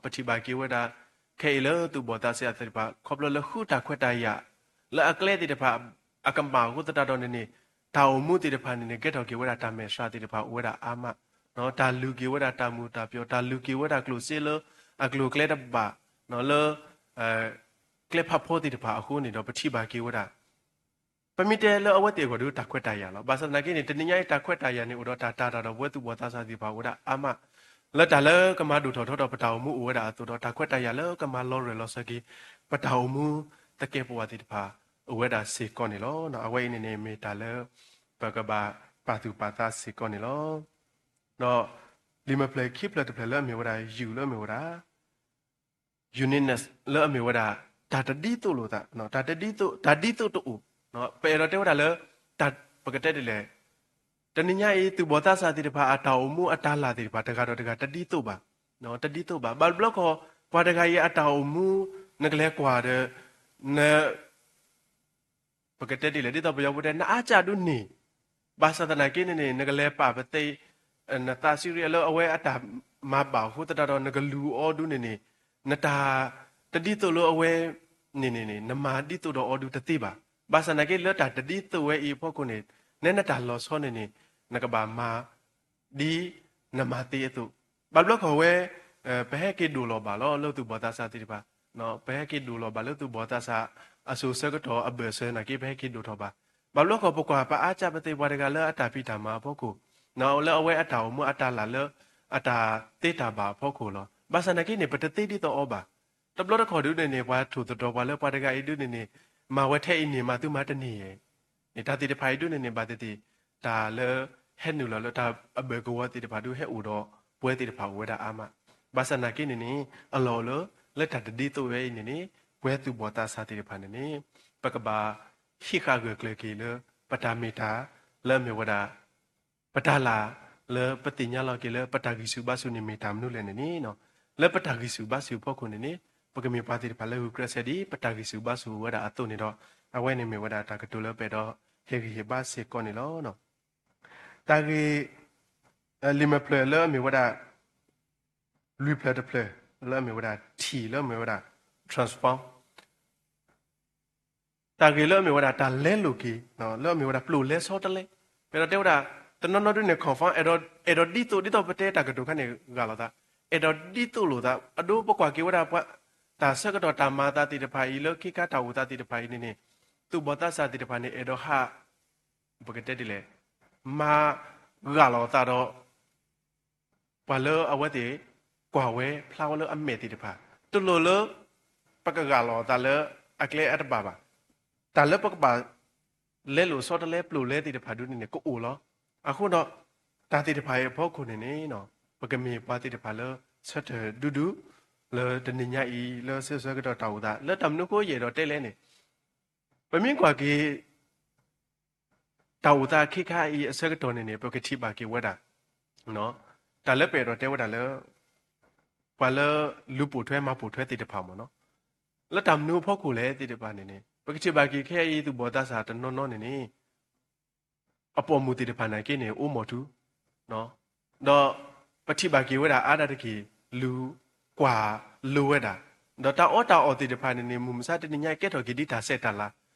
ပထံၣ်ဘၣ်က့ၤဝဲဒၣ် ခဲအံၤလၢသူၣ်ဘီၣ်သးစၢ်သ့ၣ်တဖၣ် ခီဖျိလၢဃုတၢ်ခွဲးတၢ်ယာ် လၢအကျဲသ့ၣ်တဖၣ် အကမၣ်အဃိသတးဒီးန့ၣ်န့ၣ် တၢ်အိၣ်မူသ့ၣ်တဖၣ်န့ၣ်န့ၣ် ကဲထီၣ်က့ၤဝဲဒၣ်တၢ်မဲာ်ဆှးသ့ၣ်တဖၣ်အိၣ်ဝဲဒၣ်အါမး, တၢ်လုၢ်က့ၤဝဲဒၣ်တၢ်မုာ်တၢ်ပျီၤ, တၢ်လုၢ်က့ၤဝဲဒၣ်ကျိၣ်စ့လၢအကျိၤအကျဲတဘၣ်, လၢ ကျဲဖးဖီသ့ၣ်တဖၣ်အဃိန့ၣ်ဒီး ပထံၣ်ဘၣ်က့ၤဝဲဒၣ် ပမ့ၢ်တဲလၢအဝဲသ့ၣ်အဂီၢ်ဒီးတၢ်ခွဲးတၢ်ယာ်လီၤ. ဘၣ်ဆၣ်သနာ်က့န့ၣ် တနံၤညါအံၤတၢ်ခွဲးတၢ်ယာ်န့ၣ် အိၣ်ဒီးတၢ်တာ်တၢ်ဒီးပဝဲသူၣ်ဘီၣ်သးစၢ်သ့ၣ်တဖၣ်အိၣ်ဝဲဒၣ်အါမး, လၢတၢ်လၢကမၤဒိၣ်ထီၣ်ထီထီၣ်ပတၢ်အိၣ်မူအိၣ်ဝဲဒၣ်အသိးဒီး တၢ်ခွဲးတၢ်ယာ်လၢကမၤလီၤရၢၢ်လီၤစၢၤက့ၤ ပတၢ်အိၣ်မူသကဲးပဝးသ့ၣ်တဖၣ် အိၣ်ဝဲဒၣ်စ့ၢ်ကီးန့ၣ်လီၤ. အဝဲအံၤန့ၣ်န့ၣ် မ့ၢ်တၢ်လၢ ပကဘၣ်ပာ်သူၣ်ပာ်သးစ့ၢ်ကီးန့ၣ်လီၤ. ဒီး လံာ်မဲာ်ဖျၢၣ်ခံဖျၢၣ်တဖျၢၣ်လၢအမ့ၢ်ဝဲဒၣ် ယူၣ် လၢအမ့ၢ်ဝဲဒၣ် uniqueness လၢအမ့ၢ်ဝဲဒၣ် တၢ်တဒ်သိးလိာ်သး, တၢ်တဒ်သိး, တၢ်ဒ်သိးတအိၣ်, ပအဲၣ်ဒိးတဲဝဲဒၣ်လၢ ပကတဲဒ်လဲၣ်, တနံၤညါအံၤ သူၣ်ဘီၣ်သးစၢ်သ့ၣ်တဖၣ် အတၢ်အိၣ်မူအတၢ်လၤသ့ၣ်တဖၣ် တဂၤဒီးတဂၤတဒ်သိးဘၣ်, တဒ်သိးဘၣ်. ဘၣ်တဘျီခီ ပှၤတဂၤအံၤအတၢ်အိၣ်မူ နကလဲၤကွၢ်ဒီး န ပကတဲဒ်လဲၣ် ဒ်သိးပယီၤဖိတဲ နအါကၢ်ဒုးန့ၣ်, ဘၣ်ဆၣ်သနာ်က့န့ၣ်န့ၣ် နကလဲၤပာ်ပသ့ နသးစံရံအလၢအဝဲအတၢ်မၤဘၣ်အဃိသတးဒီး နကလူၤအီၤဒုးန့ၣ်န့ၣ် နတၢ်တဒ်သိးလၢအဝဲန့ၣ်န့ၣ်န့ၣ် နမၤဒ်သိးဒီးအီၤဒုးတသ့ဘၣ်. ဘၣ်ဆၣ်သနာ်က့လၢတၢ်တဒ်သိးဝဲအံၤအဖီခိၣ်န့ၣ် နဲနတၢ်လီၤဆီန့ၣ်န့ၣ် နကဘၣ်မၤ ဒ်နမၤသ့အသိး, ဘၣ်ဘျီခီဝဲ ပဟဲက့ၤဒိၣ်လီၤဘၣ်လီၤ လၢသူၣ်ဘီၣ်သးစၢ်သ့ၣ်တဖၣ်, ပဟဲက့ၤဒိၣ်လီၤဘၣ်လၢသူၣ်ဘီၣ်သးစၢ်အစိၤဆၢကတီၢ်အဘၢၣ်စၢၤနာ်က့ ပဟဲက့ၤဒိၣ်ထီၣ်ဘၣ်. ဘၣ်ဘျီခီ ပကွၢ်ပအါကၢ်ပသ့ၣ်ပှၤတဂၤလၢအတၢ်ဖံးတၢ်မၤအဖီခိၣ်, လၢအဝဲအတၢ်အိၣ်မူအတၢ်လၤလၢ အတၢ်သ့တၢ်ဘၣ်အဖီခိၣ်လီၤ. ဘၣ်ဆၣ်သနာ်က့န့ၣ် ပတသ့ဒ်သိးအီၤဘၣ်. တဘျီတခီၣ်ဒုးန့ၣ်န့ၣ် ပှၤထိၣ်သတြီၤပှၤလၢပှၤတဂၤအံၤဒုးန့ၣ်န့ၣ် မၤဝဲထဲအံၤန့ၣ် မၤသုမၤတန့ၢ်ဧါ န့ၣ် တၢ်သ့ၣ်တဖၣ်အံၤဒုးန့ၣ်န့ၣ် ဘၣ်သ့ၣ်သ့ၣ် တၢ်လၢဟဲနုာ်လီၤလၢတၢ်အဘၢၣ်ကဝီၤသ့ၣ်တဖၣ်ဒုး ဟဲအိၣ်ဒီးပဝဲသ့ၣ်တဖၣ်အိၣ်ဝဲဒၣ်အါမး. ဘၣ်ဆၣ်သနာ်က့န့ၣ်န့ၣ် အလီၢ်အိၣ်လၢ လၢတၢ်တဒ်သိးဝဲအံၤန့ၣ်န့ၣ် ပဝဲသူၣ်ဘီၣ်သးစၢ်သ့ၣ်တဖၣ်န့ၣ်န့ၣ် ပကဘၣ်ဟံးဃာ်ဂၢၢ်ကျၢၤက့ၤလၢ ပတၢ်မ့ၢ်တၢ် လၢအမ့ၢ်ဝဲဒၣ် ပတၢ်လၤ လၢပသ့ၣ်ညါလီၤက့ၤလၢပတၢ်ဂံၢ်ဆူၣ်ဘါဆူၣ်န့ၣ်မ့ၢ်တၢ်မနုၤလဲၣ်န့ၣ်န့ၣ်, လၢပတၢ်ဂံၢ်ဆူၣ်ဘါဆူၣ်အဖီခိၣ်န့ၣ်န့ၣ် ပကမ့ၢ်ပှၤသ့ၣ်တဖၣ်လၢဂုာ်ကျဲးစၢးဒ် ပတၢ်ဂံၢ်ဆူၣ်ဘါဆူၣ်အိၣ်ဝဲဒၣ်အသိးန့ၣ်ဒီး အဝဲန့ၣ်မ့ၢ်ဝဲဒၣ်တၢ်ကတိၤလၢပအဲၣ်ဒိးဟ့ၣ်ဂံၢ်ဟ့ၣ်ဘါစ့ၢ်ကီးန့ၣ်လီၤ. တၢ်ဂ့ၢ် လံာ်မဲာ်ဖျၢၣ်လၢအမ့ၢ်ဝဲဒၣ် လွံၢ်ဖျၢၣ်တဖျၢၣ် လၢအမ့ၢ်ဝဲဒၣ် ထံၣ် လၢအမ့ၢ်ဝဲဒၣ် transform တၢ်ဂ့ၢ်လၢအမ့ၢ်ဝဲဒၣ်တၢ်လဲလိာ်က့ၤ လၢအမ့ၢ်ဝဲဒၣ်ပျိာ်လဲဆီတလဲ, ပအဲၣ်ဒိးတဲဝဲဒၣ် တနီၤနီၤဒုးန့ၣ် conform အဲၣ်ဒိးဒ်သိး ဒ်သိးပတဲတၢ်ကတိၤခါန့ၣ် ဂာ်လိာ်သး, အဲၣ်ဒိးဒ်သိးလိာ်သး အဒိပကွၢ်က့ၤဝဲဒၣ်ပှၤ တၢ်ဆၢကတီၢ်တၢ်မၤအသးသ့ၣ်တဖၣ်အံၤ လၢခ့ခါတၢ်အိၣ်သးသ့ၣ်တဖၣ်အံၤန့ၣ်န့ၣ် သူၣ်ဘီၣ်သးစၢ်သ့ၣ်တဖၣ်န့ၣ် အဲၣ်ဒိးဟး ပကတဲဒ်လဲၣ် မၤဂာ်လိာ်သးဒီး ပှၤလၢအဝဲသ့ၣ် ကွၢ်ဝဲဖျါဝဲလၢအမဲာ်သ့ၣ်တဖၣ် တလိၣ်လၢ ပကဂာ်လိာ်သးလၢအကျဲအတဘၣ်ဘၣ်. တၢ်လၢပကဘၣ် လဲလိာ်ဆီတလဲပျိာ်လဲသ့ၣ်တဖၣ်ဒုးန့ၣ်န့ၣ် ကအိၣ်လီၤ. အဃိဒီး တၢ်သ့ၣ်တဖၣ်အံၤအဖီခိၣ်န့ၣ်န့ၣ် ပကမ့ၢ်ပှၤသ့ၣ်တဖၣ်လၢ ဆၢထၢၣ်ဒူဒူ လၢတနံၤညါအံၤ လၢဆၢဆၢကတီၢ်တၢ်အိၣ်သး လၢတၢ်မနုၤအဃိယအဲၣ်ဒိးတဲလဲၣ်န့ၣ် ပမ့ၢ်ကွၢ်က့ၤ တၢ်အိၣ်သးခ့ခါအံၤအဆၢကတီၢ်န့ၣ်န့ၣ် ပကထံၣ်ဘၣ်က့ၤဝဲဒၣ် တၢ်လၢပအဲၣ်ဒိးတဲဝဲဒၣ်လၢ ပှၤလၢလူၤပိာ်ထွဲမၤပိာ်ထွဲသ့ၣ်တဖၣ်မ့ၢ်နီၤ လၢတၢ်မနုၤအဖီခိၣ်လဲၣ်သ့ၣ်တဖၣ်န့ၣ်န့ၣ် ပကထံၣ်ဘၣ်က့ၤခဲအံၤသူၣ်ဘီၣ်သးစၢ်တနီၤနီၤန့ၣ်န့ၣ် အပိာ်မုၣ်သ့ၣ်တဖၣ်နာ်က့န့ၣ် အိၣ်မီၢ်ထူ ဒီးပထံၣ်ဘၣ်က့ၤဝဲဒၣ်အါဒၣ်တက့ၢ် လူၤကွၢ်လိဝဲဒၣ် ဒီးတၢ်အီၣ်တၢ်အီသ့ၣ်တဖၣ်န့ၣ်န့ၣ် မုၢ်မဆါတနံၤညါအံၤကဲထီၣ်က့ၤဒ်တၢ်ဆဲးတၢ်လၤ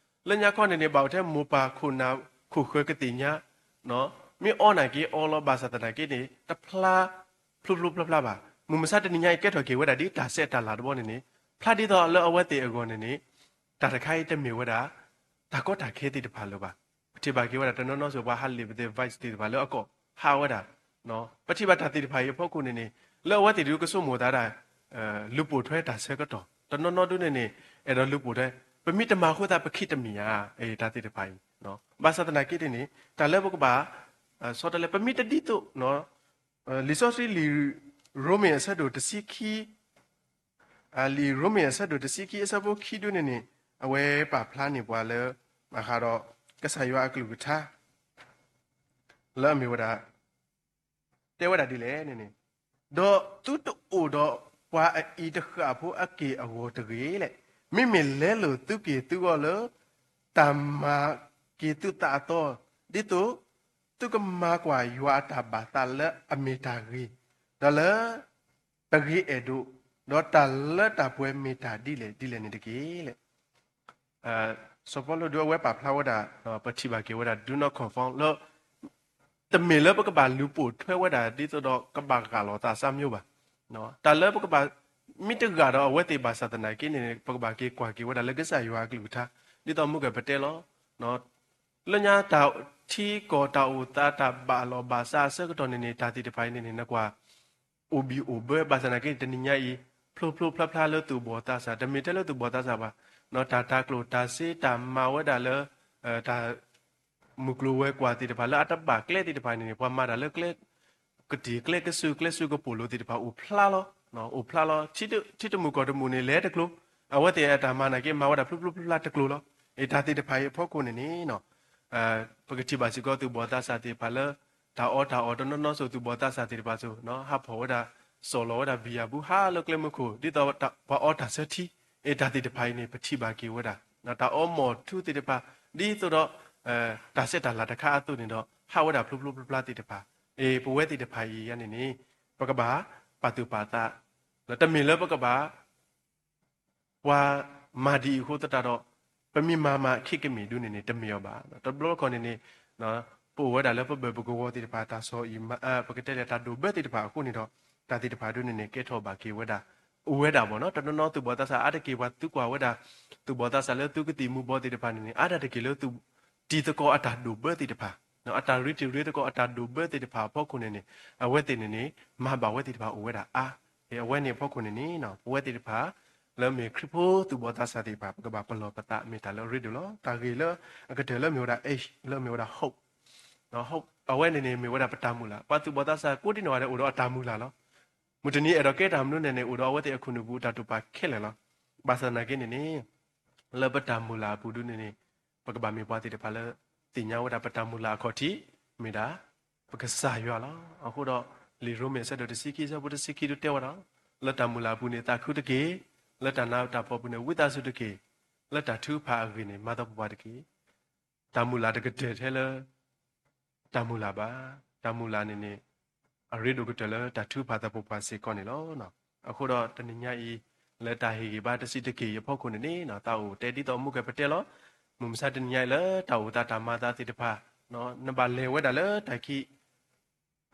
လၢညါခီန့ၣ်န့ၣ် ဘၣ်အိၣ်ထဲမိၢ်ပၢ်ခိၣ်နၢ်ခိၣ်ဃၢၤကသ့ၣ်ညါ မ့ၢ်အီၣ်နာ်က့အီလီၤ ဘၣ်ဆၣ်သနာ်က့န့ၣ် တဖျါ ဖျိဖျိဖျါဖျါဘၣ် မုၢ်မဆါတနံၤညါအံၤကဲထီၣ်က့ၤဝဲဒၣ်ဒ်တၢ်ဆဲးတၢ်လၤတဘီန့ၣ်န့ၣ် ဖျါဒ်သိးလၢအဝဲသ့ၣ်အဂီၢ်န့ၣ်န့ၣ် တၢ်တခါအံၤတမ့ၢ်ဝဲဒၣ် တၢ်ကီတၢ်ခဲသ့ၣ်တဖၣ်လၢၤဘၣ်. ပထံၣ်ဘၣ်က့ၤဝဲဒၣ်တနီၤနီၤစ့ၢ်ပှၤဟးလ့ၣ်ပသ့ၣ် vice သ့ၣ်တဖၣ်လၢအကီၢ်ဟးဝဲဒၣ် ပထံၣ်ဘၣ်တၢ်သ့ၣ်တဖၣ်အံၤအဖီခိၣ်န့ၣ်န့ၣ် လၢအဝဲသ့ၣ်ဒုးကဆိကမိၣ်သးဒၣ် လူၤပိာ်ထွဲတၢ်ဆၢကတီၢ် တနီၤနီၤဒုးန့ၣ်န့ၣ် အဲၣ်ဒိးလူၤပိာ်ထွဲ ပမ့ၢ်တမၤဃိသးပခံတမံၤဧါ တၢ်သ့ၣ်တဖၣ်အံၤ ဘၣ်ဆၣ်သနာ်က့န့ၣ်န့ၣ် တၢ်လၢပကဘၣ် ဆီတလဲ ပမ့ၢ်တဒ်သိး လံာ်စီဆှံလံာ်ရိမ့ၤအဆၢဒိၣ်တဆံခံ လံာ်ရိမ့ၤအဆၢဒိၣ်တဆံခံအဆၢဖိခံဒုးန့ၣ်န့ၣ် အဝဲပာ်ဖျါန့ၢ်ပှၤလၢ ဘၣ်ဃးဒီး ကစၢ်ယွၤအကလုၢ်ကထါ လၢအမ့ၢ်ဝဲဒၣ် တဲဝဲဒၣ်ဒ်လဲၣ်န့ၣ်န့ၣ် ဒီးသုတအိၣ်ဒီးပှၤအအံၤတဃၣ်ဖိအက့ၢ်အဂီၤတဂ့ၤလဲၣ်. မ့မ့ၢ်လဲလိာ်သုက့ၤသုဂီၢ်လၢ တၢ်မၤက့ၤသုသးအသီ ဒ်သိး သုကမၤကွၢ်ယွၤအတၢ်ဘၣ်သးလၢအမ့ၢ်တၢ်ဂ့ၤ, ဒီးလၢ တဂ့ၤအဲၣ်ဒိး ဒီးတၢ်လၢတၢ်ပှဲၤမ့ၢ်တၢ်ဒ်လဲၣ်ဒ်လဲၣ်န့ၣ်တက့ၢ်. စီၤပီလူးဒုးအဝဲပာ်ဖျါဝဲဒၣ် ပထံၣ်ဘၣ်က့ၤဝဲဒၣ် do not conform လၢ တမ့ၢ်လၢပကဘၣ်လူၤပိာ်ထွဲဝဲဒၣ်ဒ်သိးဒီးကဘၣ်ဂာ်လီၤသးစၢ်မိၢ်ဘၣ်. တၢ်လၢပကဘၣ် မ့ၢ်တဂာ်ဒီးအဝဲသ့ၣ်ဘၣ်ဆၣ်သနာ်က့န့ၣ် ပကဘၣ်က့ၤကွၢ်က့ၤဝဲဒၣ်လၢကစၢ်ယွၤအကလုၢ်ကထါ ဒ်သိးမုၢ်ကဲၣ်ပတဲလီၤ. လၢညါတၢ်ထံကီၢ်တၢ်အိၣ်သးတၢ်ဘၣ်လီၤဘၣ်စးအဆၢကတီၢ်န့ၣ်န့ၣ် တၢ်သ့ၣ်တဖၣ်အံၤန့ၣ်န့ၣ် နကွၢ် အိၣ်ဘံၣ်အိၣ်ဘၢ ဘၣ်ဆၣ်သနာ်က့န့ၣ် တနံၤညါအံၤ ဖျိဖျိဖျါဖျါလၢသူၣ်ဘီၣ်သးစၢ် တမ့ၢ်ထဲလၢသူၣ်ဘီၣ်သးစၢ်ဘၣ်. တၢ်တၤကျိၣ်တၢ်စ့တၢ်မၤဝဲဒၣ်လၢ တၢ် မုၢ်ကျိၤဝဲၤကွာ်သ့ၣ်တဖၣ်လၢအတဘၣ်ကျဲသ့ၣ်တဖၣ်န့ၣ်န့ၣ် ပှၤမၤတၢ်လၢကျဲ ကတံာ်ကျဲကစၢၢ်ကျဲစၢၢ်ကပိာ်လိၤသ့ၣ်တဖၣ်အိၣ်ဖျါလီၤ. အိၣ်ဖျါလီၤ. ထံတမုၢ်ကီၢ်တမုၢ်န့ၣ်လဲၤတကျိၤ အဝဲသ့ၣ်အတၢ်မၤနာ်က့မၤဝဲဒၣ်ဖျိဖျိဖျါဖျါတကျိၤလီၤ. အတၢ်သ့ၣ်တဖၣ်အံၤအဖီခိၣ်န့ၣ်န့ၣ် ပကထံၣ်ဘၣ်စ့ၢ်ကီးသူၣ်ဘီၣ်သးစၢ်သ့ၣ်တဖၣ်လၢ တၢ်အီတၢ်အီတနီၤနီၤစိၤ သူၣ်ဘီၣ်သးစၢ်သ့ၣ်တဖၣ်စိၤ ဟးဖီၣ်ဝဲဒၣ် စီၣ်လီၤဝဲဒၣ်ဘံၣ်ယၢ်ဘုဟးလၢကျဲမုၢ်ခိၣ် ဒ်သိးပှၤအီတၢ်ဆၢထံ အတၢ်သ့ၣ်တဖၣ်အံၤန့ၣ် ပထံၣ်ဘၣ်က့ၤဝဲဒၣ် တၢ်အီမိာ်ထူသ့ၣ်တဖၣ် ဒ်သိးဒီး တၢ်ဆဲးတၢ်လၤတခါအသိးန့ၣ်ဒီး ဟးဝဲဒၣ်ဖျိဖျိဖျါဖျါသ့ၣ်တဖၣ် အ့ ပဝဲသ့ၣ်တဖၣ်အံၤန့ၣ်န့ၣ် ပကဘၣ်ပာ်သူၣ်ပာ်သး တမ့ၢ်လၢပကဘၣ် ပှၤမၤဒ်အံၤအဃိသတးဒီး ပမ့ၢ်မၤမၤခဲကမ့ၢ်ဒုန့ၣ်န့ၣ် တမ့ၢ်အီၤဘၣ်. တဘျီတခီၣ်န့ၣ်န့ၣ် ပအိၣ်ဝဲဒၣ်လၢပဘၢၣ်ပကဝီၤသ့ၣ်တဖၣ် တၢ်ဆီၣ်အံၤ ပကတဲလဲၣ်တၢ်ဒိၣ်ဘၢသ့ၣ်တဖၣ်အဃိန့ၣ်ဒီး တၢ်သ့ၣ်တဖၣ်ဒုန့ၣ်န့ၣ် ကဲထီၣ်ဘၣ်က့ၤဝဲဒၣ် အိၣ်ဝဲဒၣ်ဘၣ်နီၤ တနီၤနီၤသူၣ်ဘီၣ်သးစၢ် အါတက့ၢ်ပှၤသုကွၢ်ဝဲဒၣ် သူၣ်ဘီၣ်သးစၢ်လၢသုကသံၣ်မူၤဘှီးသ့ၣ်တဖၣ်န့ၣ်န့ၣ် အါတက့ၢ်လၢ တံၤသကိးအတၢ်ဒိၣ်ဘၢသ့ၣ်တဖၣ် အတၢ်ရ့တံၤရ့သကိးအတၢ်ဒိၣ်ဘၢသ့ၣ်တဖၣ်အဖီခိၣ်န့ၣ်န့ၣ် အဝဲသ့ၣ်န့ၣ်န့ၣ် မၤဘၣ်ဝဲသ့ၣ်တဖၣ်အိၣ်ဝဲဒၣ်အါ. အဝဲန့ၣ်အဖီခိၣ်န့ၣ်န့ၣ် ပဝဲသ့ၣ်တဖၣ် လၢမ့ၢ်ခရံာ်ဖိသူၣ်ဘီၣ်သးစၢ်သ့ၣ်တဖၣ် ပကဘၣ်ပလီၢ်ပသးမ့ၢ်တၢ်လၢအရ့ဒိၣ်လီၤ. တၢ်ဂ့ၢ်လၢအကတၢၢ်လၢမ့ၢ်ဝဲဒၣ် H လၢမ့ၢ်ဝဲဒၣ် hope အဝဲန့ၣ်န့ၣ် မ့ၢ်ဝဲဒၣ်ပတၢ်မုၢ်လၢ် ပှၤသူၣ်ဘီၣ်သးစၢ်ကိးဒံနီၢ်ဂၤဒဲးအိၣ်ဒီးအတၢ်မုၢ်လၢ်လီၤ. မုၢ်တနံၤအဲၣ်ဒိးကဲတၢ်မနုၤန့ၣ်န့ၣ် အိၣ်ဒီးအဝဲသ့ၣ်အခိၣ်နူာ်ပူၤအတၢ်တိာ်ပာ်ခဲလၢာ်လီၤ. ဘၣ်ဆၣ်သနာ်က့န့ၣ်န့ၣ် လၢပတၢ်မုၢ်လၢ်အပူၤဒုန့ၣ်န့ၣ် ပကဘၣ်မ့ၢ်ပှၤသ့ၣ်တဖၣ်လၢ သ့ၣ်ညါဝဲဒၣ်ပတၢ်မုၢ်လၢ်အခီၣ်ထံး မ့ၢ်ဒၣ် ပကစၢ်ယွၤလီၤ. အဃိဒီး လံာ်ရိမ့ၤအဆၢဒိၣ်တဆံခံ အဆၢဖိတဆံခံဒုတဲဝဲဒၣ် လၢတၢ်မုၢ်လၢ်အပူၤန့ၣ် သးခုတက့ၢ်. လၢတၢ်နးတၢ်ဖှီၣ်အပူၤန့ၣ် ဝံသးစူၤတက့ၢ်. လၢတၢ်ထုကဖၣ်အဂ့ၢ်န့ၣ် မၤသပှၢ်ပှၢ်တက့ၢ်. တၢ်မုၢ်လၢ်တကတၢၢ်ထဲလၢ တၢ်မုၢ်လၢ်ဘၣ်. တၢ်မုၢ်လၢ်န့ၣ်န့ၣ် အရ့ဒိၣ်ကတၢၢ်လၢတၢ်ထုကဖၣ်သပှၢ်ပှၢ်စ့ၢ်ကီးန့ၣ်လီၤ. အဃိဒီးတနံၤညါအံၤ လၢတၢ်ဟ့ၣ်ဂံၢ်ဘါတဆံးတက့ၢ်အံၤအဖီခိၣ်န့ၣ်န့ၣ် သးအိၣ်တဲဒ်သိးမုၢ်ကဲၣ်ပတဲလီၤ. မုၢ်မဆါတနံၤညါအံၤလၢတၢ်အိၣ်သးတၢ်မၤသးသ့ၣ်တဖၣ် နဘၣ်လဲၤဝဲဒၣ်လၢတၢ်ခံး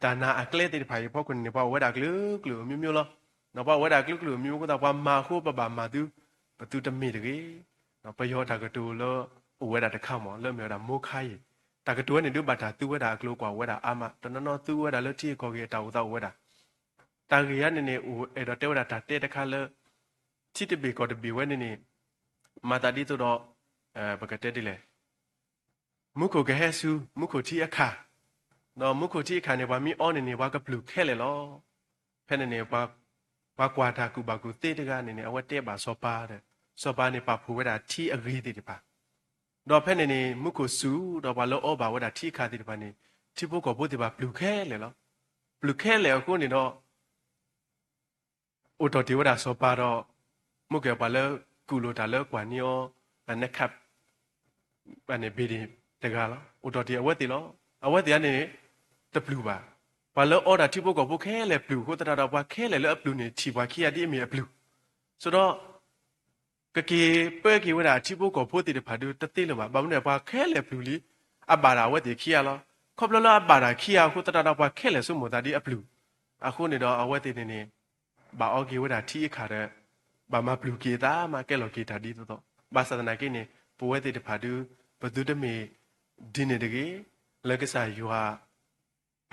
တၢ်နာ်အကျဲသ့ၣ်တဖၣ်အံၤအဖီခိၣ်န့ၣ်န့ၣ် ပှၤအိၣ်ဝဲဒၣ်အကလုာ်ကလုာ်အမျိုးမျိုးလီၤ. ပှၤအိၣ်ဝဲဒၣ်အကလုာ်ကလုာ်အမျိုးမျိုးအဃိသတး ပှၤမၤအဃိပဘၣ်မၤသု ပသုတမ့ၢ်တဂ့ၤ. ပယီၤတၢ်ကတိၤလၢ အိၣ်ဝဲဒၣ်တခါမး လၢမ့ၢ်ဝဲဒၣ် မိခါယံၤ တၢ်ကတိၤဝဲန့ၣ်ဒုးဘၣ်တၢ်သူဝဲဒၣ်အကျိၤကွၢ်ဝဲဒၣ်အါမး တနီၤနီၤသူဝဲဒၣ်လၢထံဂုၤကီၢ်ဂၤအတၢ်အိၣ်သးအိၣ်ဝဲဒၣ် တၢ်ဂ့ၢ်အံၤန့ၣ်န့ၣ် အိၣ်အဲၣ်ဒိးတဲဝဲဒၣ်တၢ်တဲတခါလၢ ထံတဘ့ၣ်ကီၢ်တဘ့ၣ်ဝဲန့ၣ်န့ၣ် မၤသးဒ်သိးဒီး ပကတဲဒ်လဲၣ် မူခိၣ်ကဟဲဆူ မူခိၣ်ထံအခါ ဒီးမူခိၣ်ထံအခါန့ၣ် ပှၤမ့ၢ်အီန့ၣ်န့ၣ် ပှၤကပျုၢ်ခဲလၢာ်လီၤ. ဖဲန့ၣ်န့ၣ် ပှၤကွၢ်တၢ်ကူၣ်ဘၣ်ကူၣ်သ့တဂၤန့ၣ်န့ၣ် အဝဲတဲဘၣ်စီၤပၤဒီး စီၤပၤန့ၣ်ပာ်ဖှိၣ်ဝဲဒၣ်ထံအဂ့ၤသ့ၣ်တဖၣ် ဒီးဖဲန့ၣ်န့ၣ် မူခိၣ်စူၤဒီးပှၤလၢအီဘၣ်ဝဲဒၣ်ထံအခါသ့ၣ်တဖၣ်န့ၣ် ထံဖိကီၢ်ဖိသ့ၣ်တဖၣ်ပျုၢ်ခဲလၢာ်လီၤ. ပျုၢ်ခဲလၢာ်အဃိန့ၣ်ဒီး အိၣ်တီၢ်တ့ၢ်ဝဲဒၣ်စီၤပၤဒီး မူကဲၣ်ပှၤလၢကူၣ်လိာ်တၢ်လၢကွၢ်န့ၢ်အီၤ အနခၣ် န့ၣ် ဘ့ၣ်ဒ့ၣ်တဂၤလီၤ. အိၣ်တီၢ်တ့ၢ်အဝဲသ့ၣ်လီၤ. အဝဲသ့ၣ်န့ၣ် တပျုၢ်ဘၣ်. ပှၤလၢအီဒၣ်ထံဖိကီၢ်ဖိခဲလၢာ်ပျုၢ်အဃိသတးဒီး ပှၤခဲလၢာ်လၢအပျုၢ်န့ၣ် ထံၣ်ပှၤခံဂၤဒ်အမ့ၢ်အပျုၢ် ဆိဒီး ကက့ၤပၢက့ၤဝဲဒၣ်ထံဖိကီၢ်ဖိသ့ၣ်တဖၣ်ဒုးတသ့လၢၤဘၣ်. ဘၣ်မနုၤလဲၣ် ပှၤခဲလၢာ်ပျုၢ်လံ အဘၣ်ဒၣ်အဝဲသ့ၣ်ခံဂၤလီၤ. ခီဖျိလၢအဘၣ်ဒၣ်ခံဂၤအဃိသတးဒီး ပှၤခဲလၢာ်ဆိကမိၣ်သးဒ်အပျုၢ် အဃိန့ၣ်ဒီးအဝဲသ့ၣ်န့ၣ်န့ၣ် ဘၣ်အီက့ၤဝဲဒၣ်ထံအခါဒီး ဘၣ်မၤပျုၢ်က့ၤအသးမး ကဲလီၤက့ၤတၢ်ဒ်သိးသိး ဘၣ်ဆၣ်သနာ်က့န့ၣ် ပဝဲသ့ၣ်တဖၣ်ဒုး ပသုတမ့ၢ်ဒ်န့ၣ်တဂ့ၤ. လၢကစၢ်ယွၤ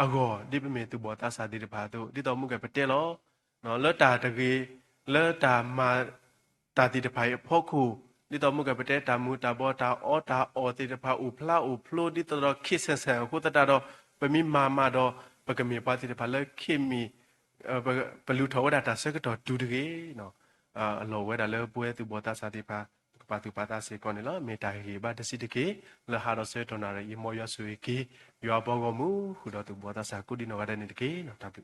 အဂီၢ် ဒ်ပမ့ၢ်သူၣ်ဘီၣ်သးစၢ်သ့ၣ်တဖၣ်အသိး ဒ်သိးမူကဲၣ်ပတဲလီၤ. လၢတၢ်တဂ့ၤ လၢတၢ်မၤ တၢ်သ့ၣ်တဖၣ်အံၤအဖီခိၣ် ဒ်သိးမူကဲၣ်ပတဲ တၢ်မူၤတၢ်ဘှီး တၢ်အီတၢ်အီသ့ၣ်တဖၣ် အိၣ်ဖျါအိၣ်ဖျိ ဒ်သိးဒီးခ့ဆဲးဆဲးအဃိသတးဒီး ပမ့ၢ်မၤမးဒီး ပကမ့ၢ်ပှၤသ့ၣ်တဖၣ်လၢခ့မ့ၢ် ပလူၤထီၣ်ဝဲဒၣ်တၢ်ဆၢကတီၢ်တုၤတဂ့ၤ အလီၢ်ဝဲဒၣ်လၢပဝဲသူၣ်ဘီၣ်သးစၢ်သ့ၣ်တဖၣ် ပကပာ်သူၣ်ပာ်သးစ့ၢ်ကီးန့ၣ်လီၤ. မ့ၢ်တၢ်ဟ့ၣ်ဂံၢ်ဘါတဆံးတက့ၢ် လၢဟါဒီးဆၢကတီၢ်နၣ်ရံၣ်အံၤ မ်ယွၤဆိၣ်ဂ့ၤက့ၤ ယွၤအပှၤဂီၢ်မုၢ် ဃုာ်ဒီးသူၣ်ဘီၣ်သးစၢ်ကိးဒံနီၢ်ဂၤဒဲးန့ၣ်တက့ၢ်. တၢ်ဘျု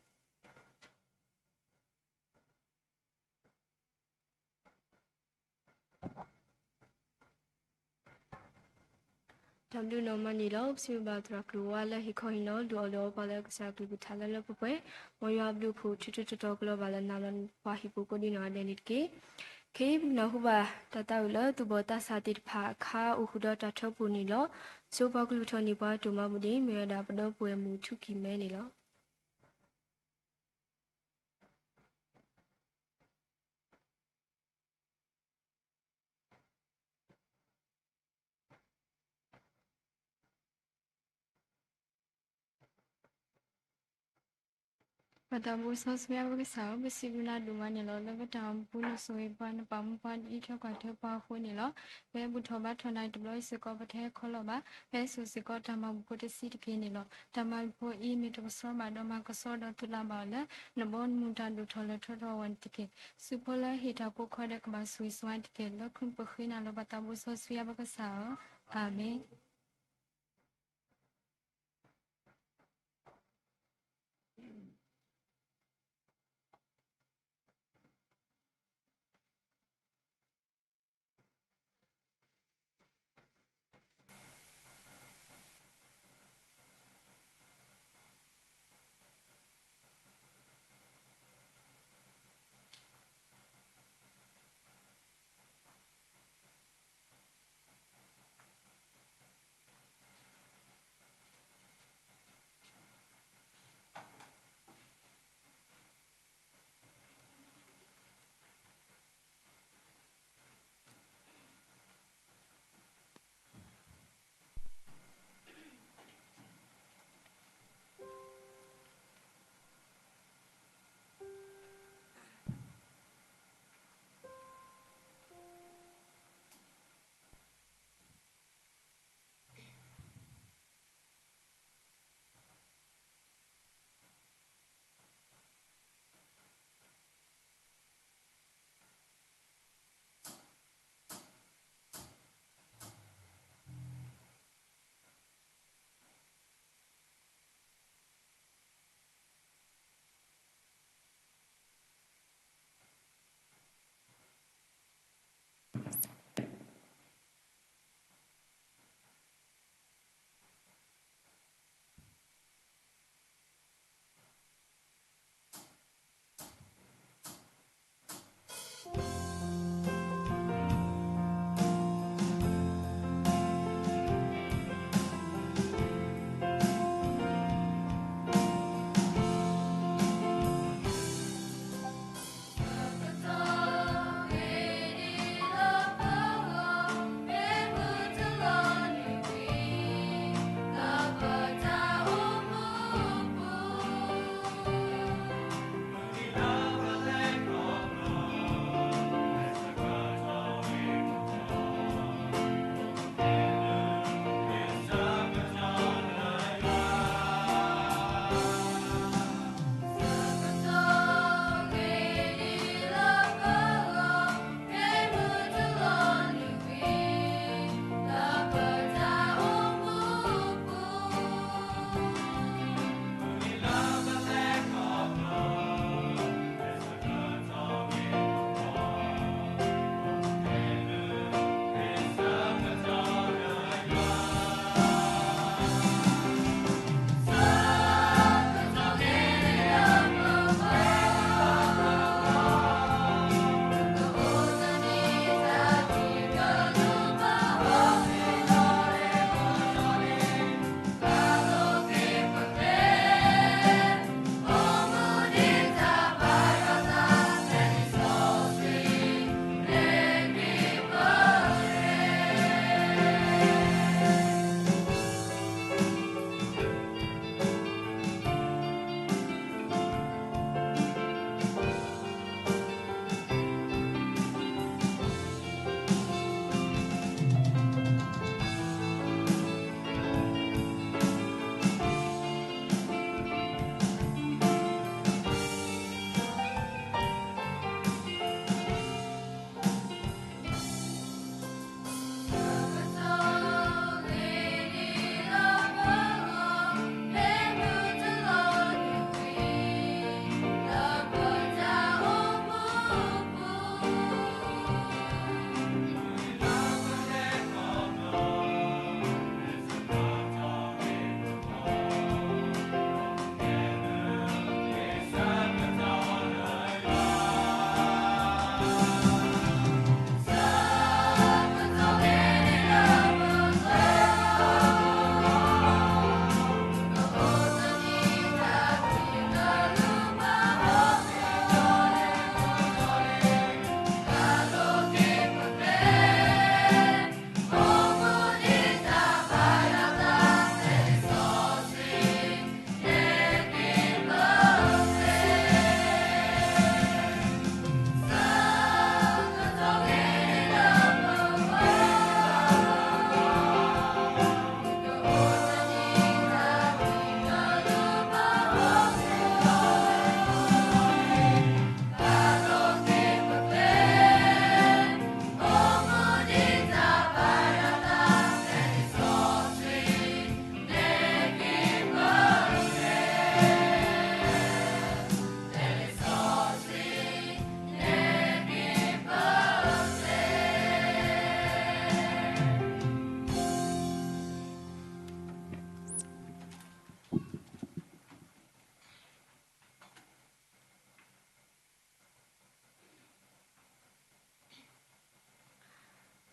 း ဒုးနီၢ်မးန့ၣ်လီၤ. ပစံးဘျုးဘၣ်သရၣ်ကျိၤဝါလၢဟ့ၣ်ခီဟ့ၣ်နီၤဒုးအီၣ်ဒုးအီပှၤလၢကစၢ်အကလုၢ်ကထါလၢလၢပှဲၤပှဲၤ, မ်ယွၤအဘျုးအဖှိၣ်ထူထူတီတီကလီၤဘၣ်လၢနၤလီၤ ပှၤဟံၣ်ဖိကိးဒံနီၢ်ဂၤဒဲးန့ၣ်တက့ၢ်. ခဲအံၤပကနၢ်ဟူဘၣ်တၢ်သးဝံၣ်လၢသူၣ်ဘီၣ်သးစၢ်သ့ၣ်တဖၣ်အခါအိၣ်ဃုာ်ဒီးတၢ်ထၢပူၤန့ၣ်လီၤ. ဆိပှၤကလုၢ်ထီၣ်န့ၢ်ပှၤအတိၢ်မၤဘူၣ်ဒ့ မ့ၢ်ဝဲဒၣ်ပဒီပုၢ်ဝဲၢ်မုၣ်ထူကံၢ်မဲန့ၣ်လီၤ. ပတၢ်ဘိးစီဆှံအဘၢၣ်ကစၢ်ဧၢ, ပစံးဘျုးနၤဒိၣ်မးန့ၣ်လီၤ. လၢပတၢ်အိၣ်မူပူၤ နဆိၣ်ဂ့ၤပှၤ နပာ်မူပှၤ နအံးထွဲကွၢ်ထွဲပှၤအဃိန့ၣ်လီၤ. ပဟဲဘူၣ်ထီၣ်ဘါထီၣ်နၤတဘျီအံၤစ့ၢ်ကီး ပတဟဲခီလီၤဘၣ်. ပဟဲစိာ်စ့ၢ်ကီးတၢ်မၤဘူၣ်ဖိတဆံးတက့ၢ်န့ၣ်လီၤ. တၢ်မၤဘူၣ်ဖိအံၤ မ့ၢ်တကဆှီဘၣ်ဒီးမၤကဆှီဒီးသုလၢ်ဘၣ်အီၤလၢ နဘီနမုၢ်တၢ်ဒိၣ်ထီၣ်လၢထီထီၣ်ဝဲန့ၣ်တက့ၢ်. စုဖိလၢဟ့ၣ်တၢ်ကိးခီဒီးကဘၣ်ဆိၣ်ဂ့ၤဆိၣ်ဝါတက့ၢ်. လၢခရံာ်ပဃ့နၤလၢပတၢ်ဘိးစီဆှံအဘၢၣ်ကစၢ်ဧၢ, အၤမ့ၣ်.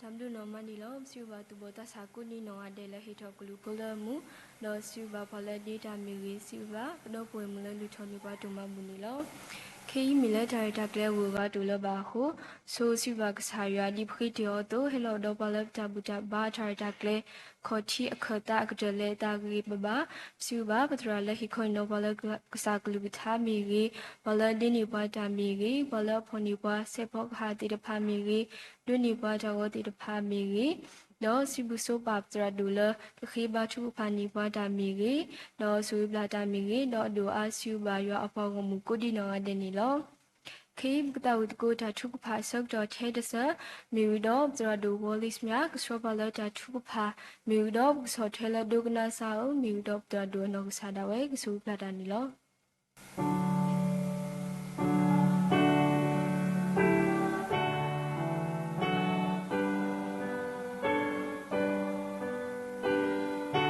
တၢ်ဘျုးနီၢ်မးန့ၣ်လီၤ. စံးဘျုးဘၣ်သူၣ်ဘီၣ်သးစၢ်ကိးဒံနီၢ်ဂၤဒဲးလၢဟ့ၣ်ထီၣ်ကလုၢ်ဖိလၢအမုာ်, ဒီးစံးဘျုးဘၣ်ပှၤလၢအဒ့တၢ်မ့ၢ်ဂ့ၤ, စံးဘျုးဘၣ်ပဒီပုၢ်ဝဲၢ်မုၣ်လၢလူၤထီၣ်န့ၢ်ပှၤဒိၣ်မးအမုာ်န့ၣ်လီၤ. ခဲအံၤမ့ၢ်လၢတၢ်ရဲၣ်တၢ်ကျဲၤအဂုၤအဂၤတအိၣ်လၢၤဘၣ်အဃိ, ဆိစံးဘျုးဘၣ်ကစၢ်ယွၤဒ်ပဃ့တ့ၢ်အီၤအသိး, ဟဲလီၤဒီးပှၤလၢပတၢ်ဘူၣ်တၢ်ဘါတၢ်ရဲၣ်တၢ်ကျဲၤ ခီၣ်ထံးအခၢၣ်သးအကတၢၢ်လၢတၢ်ဂ့ၤဂ့ၤဘၣ်ဘၣ်, စံးဘျုးဘၣ်ပသရၣ်လၢဟ့ၣ်ခီဟ့ၣ်နီၤပှၤလၢကစၢ်ကလုၢ်ကထါမ့ၢ်ဂ့ၤ, ပှၤလၢအဒ့န့ၢ်ပှၤတၢ်မ့ၢ်ဂ့ၤ, ပှၤလၢအဖီၣ်န့ၢ်ပှၤစဲးဖီကဟၣ်သ့ၣ်တဖၣ်မ့ၢ်ဂ့ၤ, ဒိးန့ၢ်ပှၤတၢ်ဂီၤသ့ၣ်တဖၣ်မ့ၢ်ဂ့ၤ, ဒီးစံးဘျုးဆိပာ်ပသရၣ်ဒိၣ်လၢကဃ့ဘါထုကဖၣ်န့ၢ်ပှၤတၢ်မ့ၢ်ဂ့ၤ, ဒီးဆိၣ်ဂ့ၤဘျၣ်တၢ်မ့ၢ်ဂ့ၤ, ဒီးအဒိၣ်အါစံးဘျုးဘၣ်ယွၤအပှၤဂီၢ်မုၢ်ကိးဒံနီၢ်ဂၤဒဲးန့ၣ်လီၤ. ခဲအံၤပကသးဝံၣ်သကိးတၢ်ထုကဖၣ်အဆၢကတီၢ်ထဲတစၢၢ်, မ့ၢ်ဝံၤဒီးပသရၣ်ဒိၣ်ဝီလံစမၠၣ် ကဆှီပှၤလၢတၢ်ထုကဖၣ်, မ့ၢ်ဝံၤဒီးပက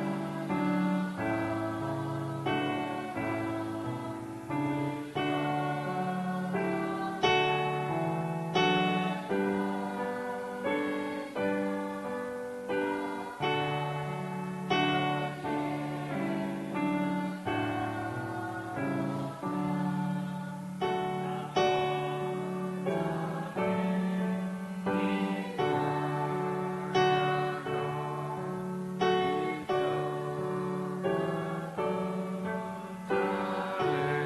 ဆီၣ်ထွဲလၢဒိကနၣ်စၢ်ဧၢ,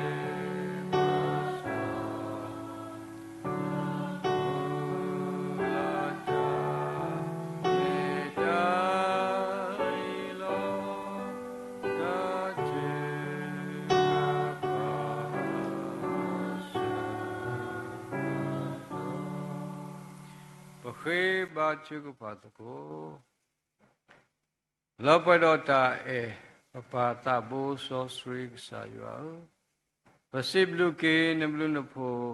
မ့ၢ်ဝံၤဒီးပသရၣ်ဒိၣ်အနီၢ်ကစၢ်ဒၣ်ဝဲ ကဆိၣ်ဂ့ၤဘျၣ်တၢ်န့ၣ်လီၤ. ပဃ့ဘါထုကဖၣ်သကိး လၢပှဲၤဒီးတၢ်အဲၣ်, ပပၢ်သးဘိစီဆှံကစၢ်ယွၤဧၢ, ပစံးဘျုးက့ၤနဘျုးနဖှိၣ်,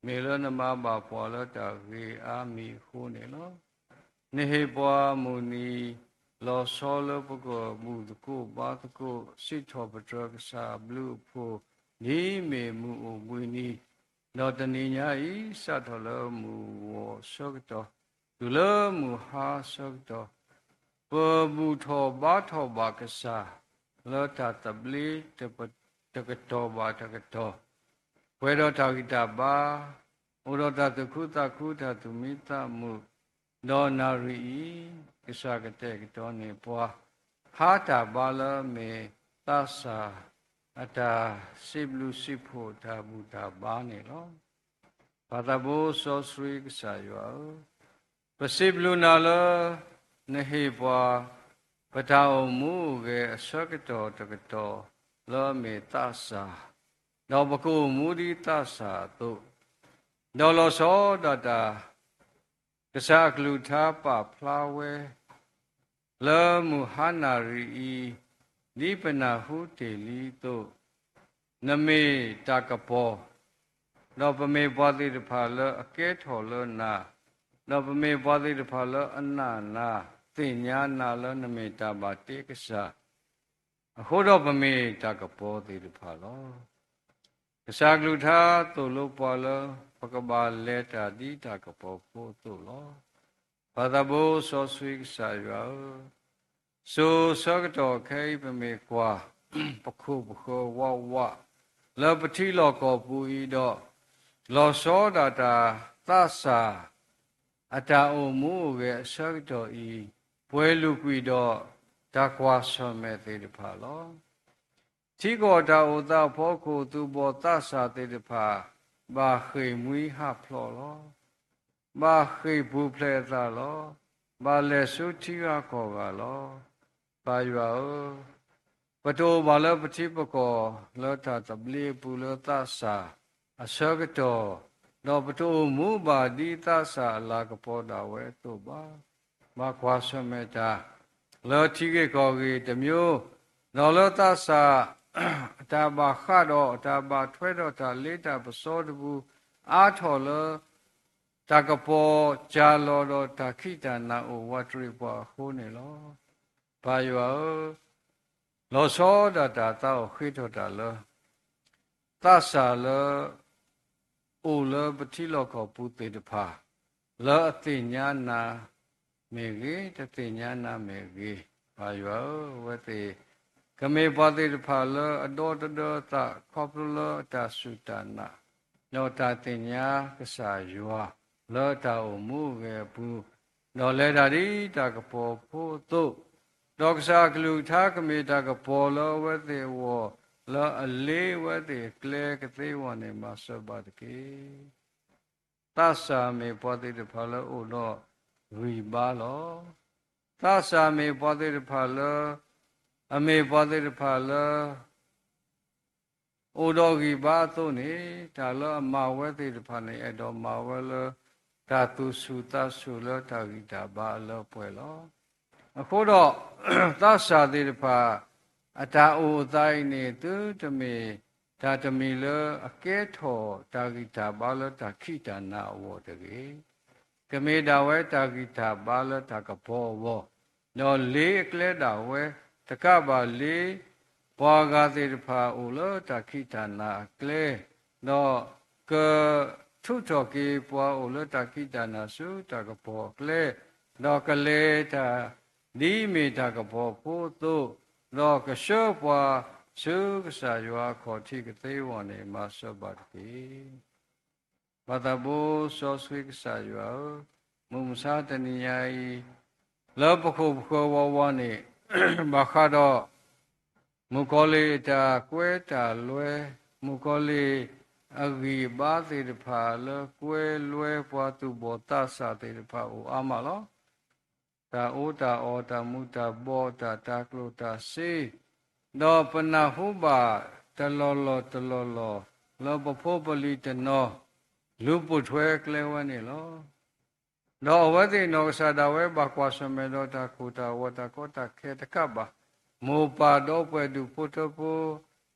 မ့ၢ်လၢနမၤဘၣ်ပှၤလၢတၢ်ဂ့ၤအါမံၤအဃိန့ၣ်လီၤ. နဟ့ၣ်ပှၤမုၢ်နံၤ လီၤဆီလၢပကဘူၣ်သကိးဘါသကိး စံးထီၣ်ပတြၢၤကစၢ်အဘျုးအဖှိၣ် ဒ်မ့ၢ်မုၢ်အိၣ်ဘှံးနံၤ, ဒီးတနံၤညါအံၤ စးထီၣ်လၢမုၢ်ဂီၤအဆၢကတီၢ် တုၤလၢမုၢ်ဟါအဆၢကတီၢ်, ပဘူၣ်ထီၣ်ဘါထီၣ်ဘၣ်ကစၢ် လၢတၢ်သဘျ့ တကတီၢ်ဘၣ်တကတီၢ်, ပှဲၤဒီးတၢ်ဂံၢ်တၢ်ဘါ, အိၣ်ဒီးတၢ်သူၣ်ခုသးခု တၢ်သူၣ်မံသးမုာ်, ဒီးနၣ်ရံၣ်အံၤ ကစၢ်ကတဲာ်ကတီၤန့ၢ်ပှၤ ဟါတၢ်ဘါလၢအမ့ၢ်သးစၢ် အတၢ်စံးဘျုးစံးဖှိၣ်တၢ်ဘူၣ်တၢ်ဘါန့ၣ်လီၤ. ပၢ်သးဘိစီဆှံကစၢ်ယွၤဧၢ, ပစံးဘျုးနၤလၢ နဟ့ၣ်ပှၤ ပတၢ်အိၣ်မူအိၣ်ဂဲၤအဆၢကတီၢ်တကတီၢ် လၢအမ့ၢ်သးစၢ်, ဒီးပကအိၣ်မူဒ်သးစၢ်အသိး, ဒီးလီၤဆီဒၣ်တၢ် ကစၢ်အကလုၢ်ကထါပာ်ဖျါဝဲ လၢမုၢ်ဟါနၣ်ရံၣ်အံၤ ဒ်ပနၢ်ဟူတ့ၢ်လံအသိး, နမ့ၢ်တၢ်ကပီၤ, ဒီးပမ့ၢ်ပှၤသ့ၣ်တဖၣ်လၢအကဲထီၣ်လၢနၤ, ဒီးပမ့ၢ်ပှၤသ့ၣ်တဖၣ်လၢအနာ်နၤ, သ့ၣ်ညါနၤလၢနမ့ၢ်တၢ်ဘၣ်တ့ကစၢ်, အဃိဒီးပမ့ၢ်တၢ်ကပီၤသ့ၣ်တဖၣ်လီၤ. ကစၢ်ကလုၢ်ကထါသိၣ်လိပှၤလၢ ပကဘၣ်လဲၤတၢ်ဒ်တၢ်ကပီၤဖိအသိးလီၤ. ပၢ်သးဘိစီဆှံကစၢ်ယွၤဧၢ, စိၤဆၢကတီၢ်ခဲအံၤပမ့ၢ်ကွၢ် ပခိၣ်ပဃၢၤဝးဝး လၢပထံလီၢ်ကီၢ်ပူၤအံၤဒီး လီၤဆီဒၣ်တၢ်သးစၢ် အတၢ်အိၣ်မူအိၣ်ဂဲၤအဆၢကတီၢ်အံၤ ပှဲၤလုာ်ကွံာ်ဒီးတၢ်ကွၢ်ဆၢၣ်မဲာ်သ့ၣ်တဖၣ်လီၤ. ထံကီၢ်တၢ်အိၣ်သးအဖီခိၣ် သူၣ်ဘီၣ်သးစၢ်သ့ၣ်တဖၣ် ဘၣ်ဃ့ၢ်မှံဟးဖျိးလီၤ. ဘၣ်ဃ့ၢ်ပူၤဖျဲးအသးလီၤ. ဘၣ်လဲၤဆူထံဂၤကီၢ်ဂၤလီၤ. ပၢ်ယွၤဧၢ, ပတအိၣ်ဘၣ်လၢပထံပကီၢ်လၢတၢ်သဘျ့အပူၤလၢသးစၢ်အဆၢကတီၢ်, ဒီးပတအိၣ်မူဘၣ်ဒ်သးစၢ်အလၤကပီၤဒၣ်ဝဲအသိးဘၣ်. ဘၣ်ကွၢ်ဆၢၣ်မဲာ်တၢ် လၢထံဂ့ၢ်ကီၢ်ဂ့ၢ်တမျိုး, ဒီးလၢသးစၢ် အတၢ်ဘၣ်ဃးဒီး အတၢ်ဘၣ်ထွဲဒီးတၢ်လ့တၢ်ပစီတပူၤ အါထီၣ်လၢ တၢ်ကပီၤကၢ်လီၤဒီးတၢ်ခံးတၢ်နၤအိၣ်ဝးတရံးပှၤအဃိန့ၣ်လီၤ. ပၢ်ယွၤဧၢ, လီၤဆီဒၣ်တၢ်သးအိၣ်ဃ့ထီၣ်တၢ်လၢ သးစၢ်လၢ အိၣ်လၢပထံလီၢ်ကီၢ်ပူၤသ့ၣ်တဖၣ် လၢအသ့ၣ်ညါနၤမ့ၢ်ဂ့ၤ, တသ့ၣ်ညါနၤမ့ၢ်ဂ့ၤ, ပၢ်ယွၤဧၢ, အဝဲသ့ၣ် ကမ့ၢ်ပှၤသ့ၣ်တဖၣ်လၢအဒီတဒၢအသး ခီဖျိလၢအတၢ်စူၢ်တၢ်နာ်, ဒီးတၢ်သ့ၣ်ညါကစၢ်ယွၤ လၢတၢ်အိၣ်မူအဂ့ၢ်အပူၤ, ဒီးလဲၤတၢ်ဒ်တၢ်ကပီၤဖိအသိး, ဒီးကစၢ်အကလုၢ်ကထါကမ့ၢ်တၢ်ကပီၤလၢအဝဲသ့ၣ်အဂီၢ်, လၢအလ့အဝဲသ့ၣ်အကျဲကသ့အဂီၢ်န့ၣ် မၤစၢၤဘၣ်တက့ၢ်. သးစၢ်မ့ၢ်ပှၤသ့ၣ်တဖၣ်လၢအိၣ်ဒီးဂံၢ်ဘါလီၤ. သးစၢ်မ့ၢ်ပှၤသ့ၣ်တဖၣ်လၢ အမ့ၢ်ပှၤသ့ၣ်တဖၣ်လၢ အိၣ်ဒီးဂံၢ်ဘါအသိးန့ၣ်, တၢ်လၢအမၤဝဲသ့ၣ်တဖၣ်န့ၣ် အဲၣ်ဒိးမၤဝဲလၢ တၢ်သူၣ်ဆူၣ်သးဆူၣ်လၢတၢ်ဂံၢ်တၢ်ဘါအလၢအပှဲၤလီၤ. အဃိဒီး သးစၢ်သ့ၣ်တဖၣ် အတၢ်အိၣ်အသးအံၤန့ၣ် သုတမ့ၢ်တၢ်တမံၤလၢအကဲထီၣ်တၢ်ဂံၢ်တၢ်ဘါလၢတၢ်ခံးတၢ်နၤအဂီၢ်တဂ့ၤ. ကမ့ၢ်ဒၣ်ဝဲတၢ်ဂံၢ်တၢ်ဘါလၢတၢ်ကပီၤအဂီၢ်, ဒီးလ့အကျဲဒၣ်ဝဲ, တကးဘၣ်လ့ ပှၤဂၤသ့ၣ်တဖၣ်အိၣ်လၢတၢ်ခံးတၢ်နၤအကျဲ, ဒီးကထုးထီၣ်က့ၤပှၤအိၣ်လၢတၢ်ခံးတၢ်နၤဆူတၢ်ကပီၤအကျဲ, ဒီးကလဲၤတၢ်ဒ်အမ့ၢ်တၢ်ကပီၤဖိအသိး, ဒီးကဆှၢပှၤဆူကစၢ်ယွၤအခီၣ်ထံးကသ့အဂီၢ်န့ၣ် မၤစၢၤဘၣ်တက့ၢ်. ပၢ်သးဘိစီဆှံကစၢ်ယွၤဧၢ, မုၢ်မဆါတနံၤညါအံၤ လၢပခိၣ်ပဃၢၤဝးဝးန့ၣ် ဘၣ်ဃးဒီး မုၣ်ကီၤလံၢ်အတၢ်ကွဲတၢ်လွဲ, မုၣ်ကီၤလံၢ်အဂံၢ်အဘါသ့ၣ်တဖၣ်လၢကွဲလွဲပှၤသူၣ်ဘီၣ်သးစၢ်သ့ၣ်တဖၣ်အိၣ်အါမးလီၤ. တၢ်အီၣ်တၢ်အီ တၢ်မူၤတၢ်ဘှီး တၢ်တၤကျိၣ်တၤစ့, ဒီးပနၢ်ဟူဘၣ်တလီၢ်လီၢ်တလီၢ်လီၢ် လၢပဖိပလံၤတနီၤ လူၤပိာ်ထွဲကျဲဝဲန့ၣ်လီၤ. ဒီးအဝဲသ့ၣ်နီၢ်ကစၢ်ဒၣ်ဝဲဘၣ်ကွၢ်ဆၢၣ်မဲာ်ဒီးတၢ်ကိၢ်တၢ်ဂီၤတၢ်ကီတၢ်ခဲတကးဘၣ်, မိၢ်ပၢ်ဒီပုၢ်ဝဲၢ်ဒူၣ်ဖိထၢဖိ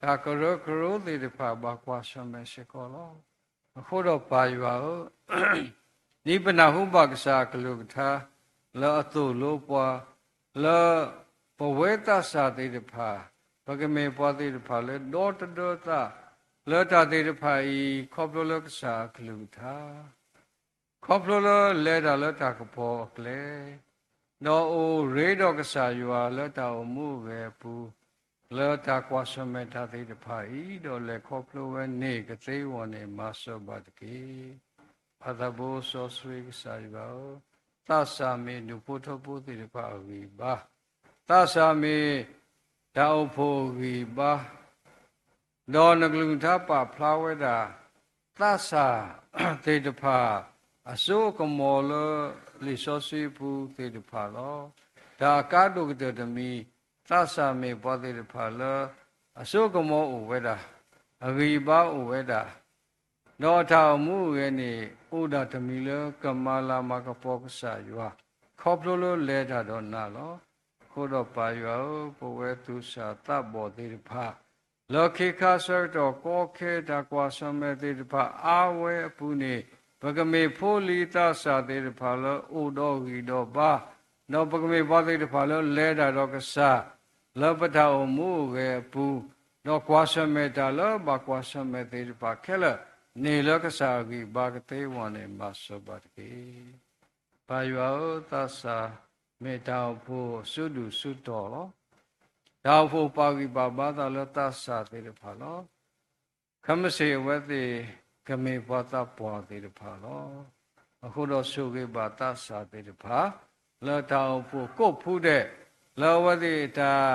တၢ်ကရၢကရိသ့ၣ်တဖၣ်ဘၣ်ကွၢ်ဆၢၣ်မဲာ်စ့ၢ်ကီးလီၤ. အဃိဒီးပၢ်ယွၤဧၢ, ဒ်ပနၢ်ဟူဘၣ်ကစၢ်အကလုၢ်ကထါ လၢအသိၣ်လိပှၤ လၢပဝဲသးစၢ်သ့ၣ်တဖၣ် ပကမ့ၢ်ပှၤသ့ၣ်တဖၣ်လၢဒီတဒၢသး လၢတၢ်သ့ၣ်တဖၣ်အံၤ ခီဖျိလၢကစၢ်အကလုၢ်ကထါ ခီဖျိလၢလဲၤတၢ်လၢတၢ်ကပီၤအကျဲ, ဒီးအိၣ်ရ့ဒီးကစၢ်ယွၤလၢတၢ်အိၣ်မူအဂ့ၢ်အပူၤ, လၢတၢ်ကွၢ်ဆၢၣ်မဲာ်တၢ်သ့ၣ်တဖၣ်အံၤ ဒီးလဲၤခီဖျိဝဲန့ၣ်ကသ့အဂီၢ်န့ၣ် မၤစၢၤဘၣ်တက့ၢ်. ပၢ်သးဘိစီဆှံကစၢ်ယွၤဧၢ, သးစၢ်မ့ၢ်ဒူၣ်ဖိထၢဖိသ့ၣ်တဖၣ်အဂံၢ်ဘါ, သးစၢ်မ့ၢ်တၢ်အိၣ်ဖှိၣ်အဂံၢ်ဘါ ဒီးနကလုၢ်ကထါပာ်ဖျါဝဲဒၣ် သးစၢ်သ့ၣ်တဖၣ် အစိအကမီၤလၢလံာ်စီဆှံပူၤသ့ၣ်တဖၣ်လီၤ. တၢ်အကါဒိၣ်ကတၢၢ်တမံၤ, သးစၢ်မ့ၢ်ပှၤသ့ၣ်တဖၣ်လၢ အစိအကမီၤအိၣ်ဝဲဒၣ်, အဂံၢ်အဘါအိၣ်ဝဲဒၣ်, ဒီးအတၢ်အိၣ်မူအဂ့ၢ်န့ၣ် အိၣ်ဒၣ်တမံၤလၢကမၤလၤမၤကပီၤကစၢ်ယွၤ ခီဖျိလၢလဲၤတၢ်ဒီးနၤလီၤ. အဃိဒီးပၢ်ယွၤဧၢ, ပဝဲသူၣ်စၢ်သးဘီၣ်သ့ၣ်တဖၣ် လၢခ့ခါဆၢကတီၢ်ကီခဲ တၢ်ကွၢ်ဆၢၣ်မဲာ်သ့ၣ်တဖၣ်အါဝဲအပူၤန့ၣ်, ပကမ့ၢ်ဖိလံၤသးစၢ်သ့ၣ်တဖၣ်လၢအိၣ်ဒီးဂံၢ်ဒီးဘါ, ဒီးပကမ့ၢ်ပှၤသ့ၣ်တဖၣ်လၢလဲၤတၢ်ဒီးကစၢ် လၢပတၢ်အိၣ်မူအဂ့ၢ်အပူၤ, ဒီးကွၢ်ဆၢၣ်မဲာ်တၢ်လၢဘၣ်ကွၢ်ဆၢၣ်မဲာ်သ့ၣ်တဖၣ်ခဲလၢာ်န့ၣ် လၢကစၢ်အဂံၢ်ဘါကသ့အဂီၢ်န့ၣ် မၤစၢၤဘၣ်တက့ၢ်. ပၢ်ယွၤဧၢ, သးစၢ်မ့ၢ်တၢ်အိၣ်ဖှိၣ်စုဒုၣ်စုတီၢ်လီၤ. တၢ်အိၣ်ဖှိၣ်ပာ်ဂံၢ်ပာ်ဘါသးလၢသးစၢ်သ့ၣ်တဖၣ်လီၤ. ခဲမုၢ်ဆ့ၣ်အဝဲသ့ၣ်ကမ့ၢ်ပှၤသးပှၢ်သ့ၣ်တဖၣ်လီၤ. အဃိဒီးဆိၣ်ဂ့ၤဘၣ်သးစၢ်သ့ၣ်တဖၣ် လၢတၢ်အိၣ်ဖှိၣ်ကိးဖုဒဲး, လၢအဝဲသ့ၣ်တၢ်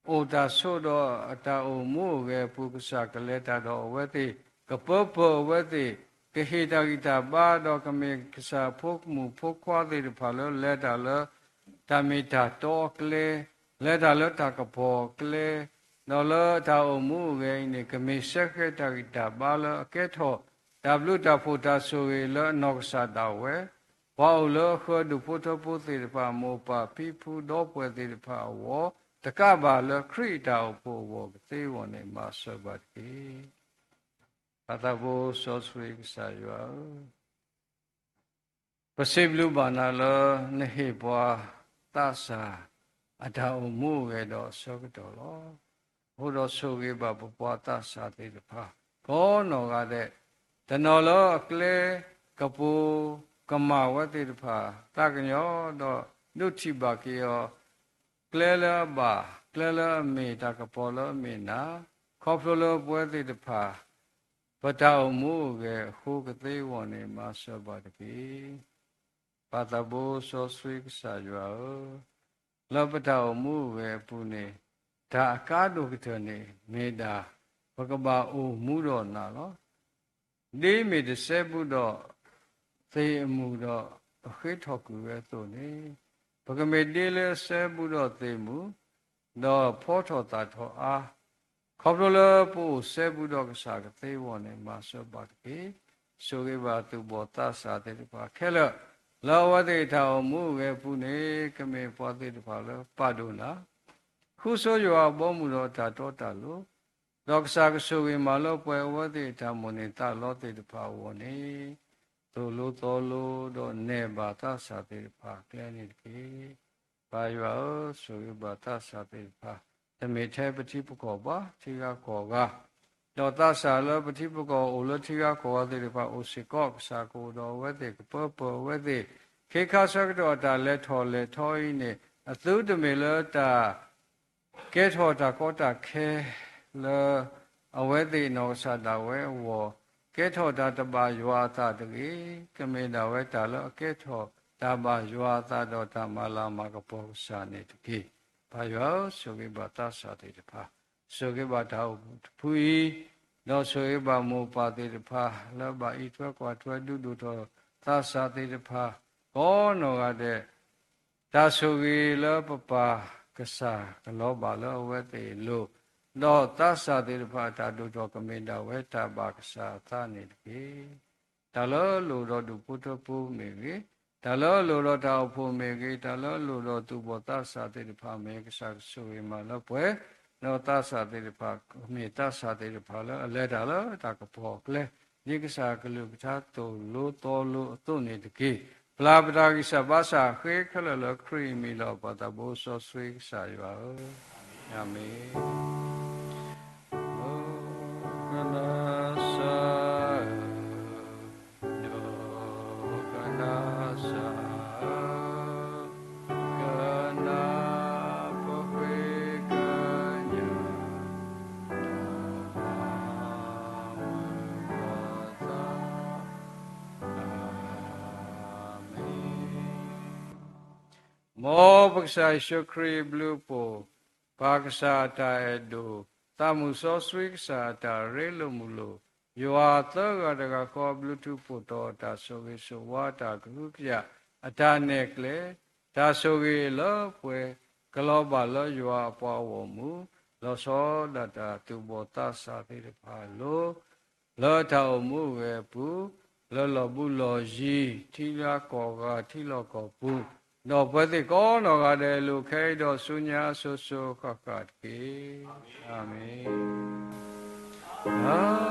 အိၣ်တၢ်ဆိးဒီးအတၢ်အိၣ်မူအဂ့ၢ်အပူၤ ကစၢ်ကလဲၤတၢ်ဒီးအဝဲသ့ၣ်, ကပၢပၢၢ်အဝဲသ့ၣ်, ကဟ့ၣ်တၢ်ဂံၢ်တၢ်ဘါ, ဒီးကမ့ၢ်ကစၢ်ဖိမုၣ်ဖိခွါသ့ၣ်တဖၣ်လၢလဲၤတၢ်လၢ တၢ်မ့ၢ်တၢ်တီအကျဲ, လဲၤတၢ်လၢတၢ်ကပီၤအကျဲ, ဒီးလၢတၢ်အိၣ်မူအဂ့ၢ်အံၤန့ၣ် ကမ့ၢ်စဲဃဲးတၢ်ဂံၢ်တၢ်ဘါလၢအကဲထီၣ် တၢ်ဘျုးတၢ်ဖှိၣ်တၢ်ဆိၣ်ဂ့ၤလၢအနီၢ်ကစၢ်ဒၣ်ဝဲ, ပှၤအိၣ်လၢအဃၢၤဒူၣ်ဖိထၢဖိသ့ၣ်တဖၣ် မိၢ်ပၢ်ဖံဖုဒီပုၢ်ဝဲၢ်သ့ၣ်တဖၣ်အဂီၢ် တကးဘၣ်လၢခရံာ်အတၢ်အိၣ်ဖှိၣ်အဂီၢ်ကသ့အဂီၢ်န့ၣ် မၤစၢၤဘၣ်တက့ၢ်. ပၢ်သးဘိစီဆှံကစၢ်ယွၤဧၢ, ပစံးဘျုးဘၣ်နၤလၢ နဟ့ၣ်ပှၤသးစၢ် အတၢ်အိၣ်မူအဂ့ၢ်ဒီးအဆၢကတီၢ်လီၤ. အဃိဒီးဆိၣ်ဂ့ၤဘၣ်ပပှၤသးစၢ်သ့ၣ်တဖၣ် ကိးနီၢ်ဂၤဒဲး, တနီၤလၢအကျဲကပူၤကမၣ်ဝဲသ့ၣ်တဖၣ် သးကညီၤဒီးဒုးထံၣ်ဘၣ်က့ၤအီၤ ကျဲလၢအဘၣ်, ကျဲလၢအမ့ၢ်တၢ်ကပီၤလၢအမ့ၢ်နၤ, ခီဖျိလၢပဝဲသ့ၣ်တဖၣ် ပတၢ်အိၣ်မူအိၣ်ဂဲၤအဃိကသ့အဂီၢ်န့ၣ် မၤစၢၤဘၣ်တက့ၢ်. ပၢ်သးဘိစီဆှံကစၢ်ယွၤဧၢ, လၢပတၢ်အိၣ်မူအိၣ်ဂဲၤအပူၤန့ၣ် တၢ်အကါဒိၣ်ကတၢၢ်န့ၣ် မ့ၢ်ဒၣ် ပကဘၣ်အိၣ်မူဒီးနၤလီၤ. ဒ်မ့ၢ်တစဲဘူးဒီးသ့ၣ်အမုၢ်ဒီး အဃ့ထီၣ်ကွံာ်ဝဲအသိးန့ၣ်, ပကမ့ၢ်ဒ်လၢအစဲဘူးဒီးသ့ၣ်မုၢ်, ဒီးဖီထီၣ်သၣ်ထီၣ်အါ, ခီဖျိလၢပအိၣ်စဲဘူးဒီးကစၢ်ကသ့အဂီၢ်န့ၣ် မၤစၢၤဘၣ်တက့ၢ်. ဆိၣ်ဂ့ၤဘၣ်သူၣ်ဘီၣ်သးစၢ်သ့ၣ်တဖၣ်ခဲလၢာ် လၢအဝဲသ့ၣ်အတၢ်အိၣ်မူအိၣ်ဂဲၤအပူၤန့ၣ် ကမ့ၢ်ပှၤသ့ၣ်တဖၣ်လၢပာ်ဒိၣ်နၤ, ဃုဆိယွၤအဘီအမုၢ်ဒီးတၢ်တီတၢ်လိၤ, ဒီးကစၢ်ကဆိၣ်ဂ့ၤမၤလၢပှဲၤအဝဲသ့ၣ်အတၢ်မိၣ်န့ၢ်သးလီသ့ၣ်တဖၣ်အဂီၢ်န့ၣ် သိၣ်လိသီလိဒီးနဲၣ်ဘၣ်သးစၢ်သ့ၣ်တဖၣ်အကျဲန့ၣ်တက့ၢ်. ပၢ်ယွၤဧၢ, ဆိၣ်ဂ့ၤဘၣ်သးစၢ်သ့ၣ်တဖၣ်, တမ့ၢ်ထဲပထံပကီၢ်ဘၣ်, ထံဂၤကီၢ်ဂၤ, ဒီးသးစၢ်လၢပထံပကီၢ်အိၣ်လၢထံဂၤကီၢ်ဂၤသ့ၣ်တဖၣ်အိၣ်စ့ၢ်ကီး, ကစၢ်ကအိၣ်ဒီးအဝဲသ့ၣ်, ကပၢပၢၢ်အဝဲသ့ၣ်, ခ့ခါဆၢကတီၢ်အတၢ်လဲၤထီၣ်လဲၤထီအံၤန့ၣ် အသုတမ့ၢ်လၢတၢ် ကဲထီၣ်တၢ်ကီတၢ်ခဲလၢ အဝဲသ့ၣ်နီၢ်ကစၢ်ဒၣ်ဝဲအဂီၢ်, ကဲထီၣ်တၢ်တဘၣ်ယွၤအသးတဂ့ၤ, ကမ့ၢ်ဒၣ်ဝဲတၢ်လၢအကဲထီၣ်တၢ်ဘၣ်ယွၤအသးဒီးတၢ်မၤလၤမၤကပီၤကစၢ်န့ၣ်တက့ၢ်. ပၢ်ယွၤဧၢ, ဆိၣ်ဂ့ၤဘၣ်သးစၢ်သ့ၣ်တဖၣ်, ဆိၣ်ဂ့ၤဘၣ်တၢ်အိၣ်ဖှိၣ်တဖုအံၤ, ဒီးဆိၣ်ဂ့ၤဘၣ်မိၢ်ပၢ်သ့ၣ်တဖၣ် လၢဘၣ်အံးထွဲကွၢ်ထွဲဒုးဒိၣ်ထီၣ်သးစၢ်သ့ၣ်တဖၣ် ကိးနီၢ်ဂၤဒဲး တၢ်ဆိၣ်ဂ့ၤလၢပပၢ်ကစၢ်ကလီၤဘၣ်လၢအဝဲသ့ၣ်အလိၤ, ဒီးသးစၢ်သ့ၣ်တဖၣ်အတၢ်ဒိၣ်ထီၣ်ကမ့ၢ်ဒၣ်ဝဲတၢ်ဘၣ်ကစၢ်အသးန့ၣ်တက့ၢ်. တၢ်လၢအလိၣ်ဒီးဒူၣ်ဖိထၢဖိမ့ၢ်ဂ့ၤ, တၢ်လၢအလိၣ်ဒီးတၢ်အိၣ်ဖှိၣ်မ့ၢ်ဂ့ၤ, တၢ်လၢအလိၣ်ဒီးသူၣ်ဘီၣ်သးစၢ်သ့ၣ်တဖၣ်မ့ၢ်ဂ့ၤ, ကစၢ်ကဆိၣ်ဂ့ၤမၤလၢပှဲၤ, ဒီးသးစၢ်သ့ၣ်တဖၣ် မ့ၢ်သးစၢ်သ့ၣ်တဖၣ်လၢအလဲၤတၢ်လၢတၢ်ကပီၤအကျဲ, ဒ်ကစၢ်အကလုၢ်ကထါသိၣ်လိသီလိအသိးန့ၣ်တက့ၢ်. ပျၢ်ပတၢ်ဂံၢ်စၢ်ဘါစၢ်ဃ့ခဲလၢာ်လၢခရံာ်အမံၤလီၤ. ပၢ်သးဘိစီဆှံကစၢ်ယွၤဧၢ, အၤမ့ၣ်. မ်ပကစၢ်ယ့ၣ်ၡူးခရံာ်အဘျုးအဖှိၣ်, ပၢ်ကစၢ်အတၢ်အဲၣ်ဒိၣ်, သးမုၣ်စီဆှံကစၢ်အတၢ်ရ့လိာ်မုာ်လိာ်, ယွၤသၢဂၤတဂၤဃီအဘျုးထူးဖှိၣ်ထီၣ်, တၢ်ဆိၣ်ဂ့ၤဆိၣ်ဝါ, တၢ်ကဟုကယာ်, အတၢ်နဲၣ်ကျဲ, တၢ်ဆိၣ်ဂ့ၤလၢပှဲၤ, ကလီၤဘၣ်လၢယွၤအပှၤဂီၢ်မုၢ်, လီၤဆီဒၣ်တၢ်သူၣ်ဘီၣ်သးစၢ်သ့ၣ်တဖၣ်အလိၤ လၢတၢ်အိၣ်မူအိၣ်ဂဲၤအပူၤ, လၢလီၢ်ဘူးလီၢ်ယံၤ, ထံလၢကီၢ်ဂၤ, ထံလီၢ်ကီၢ်ပူၤ, ဒီးပဝဲသ့ၣ်ကိးနီၢ်ဂၤဒဲးအလိၤ, ခဲအံၤဒီးဆူညါအစိၤစိၤအဃၣ်ဃၣ်တက့ၢ်. အၤမ့ၣ်.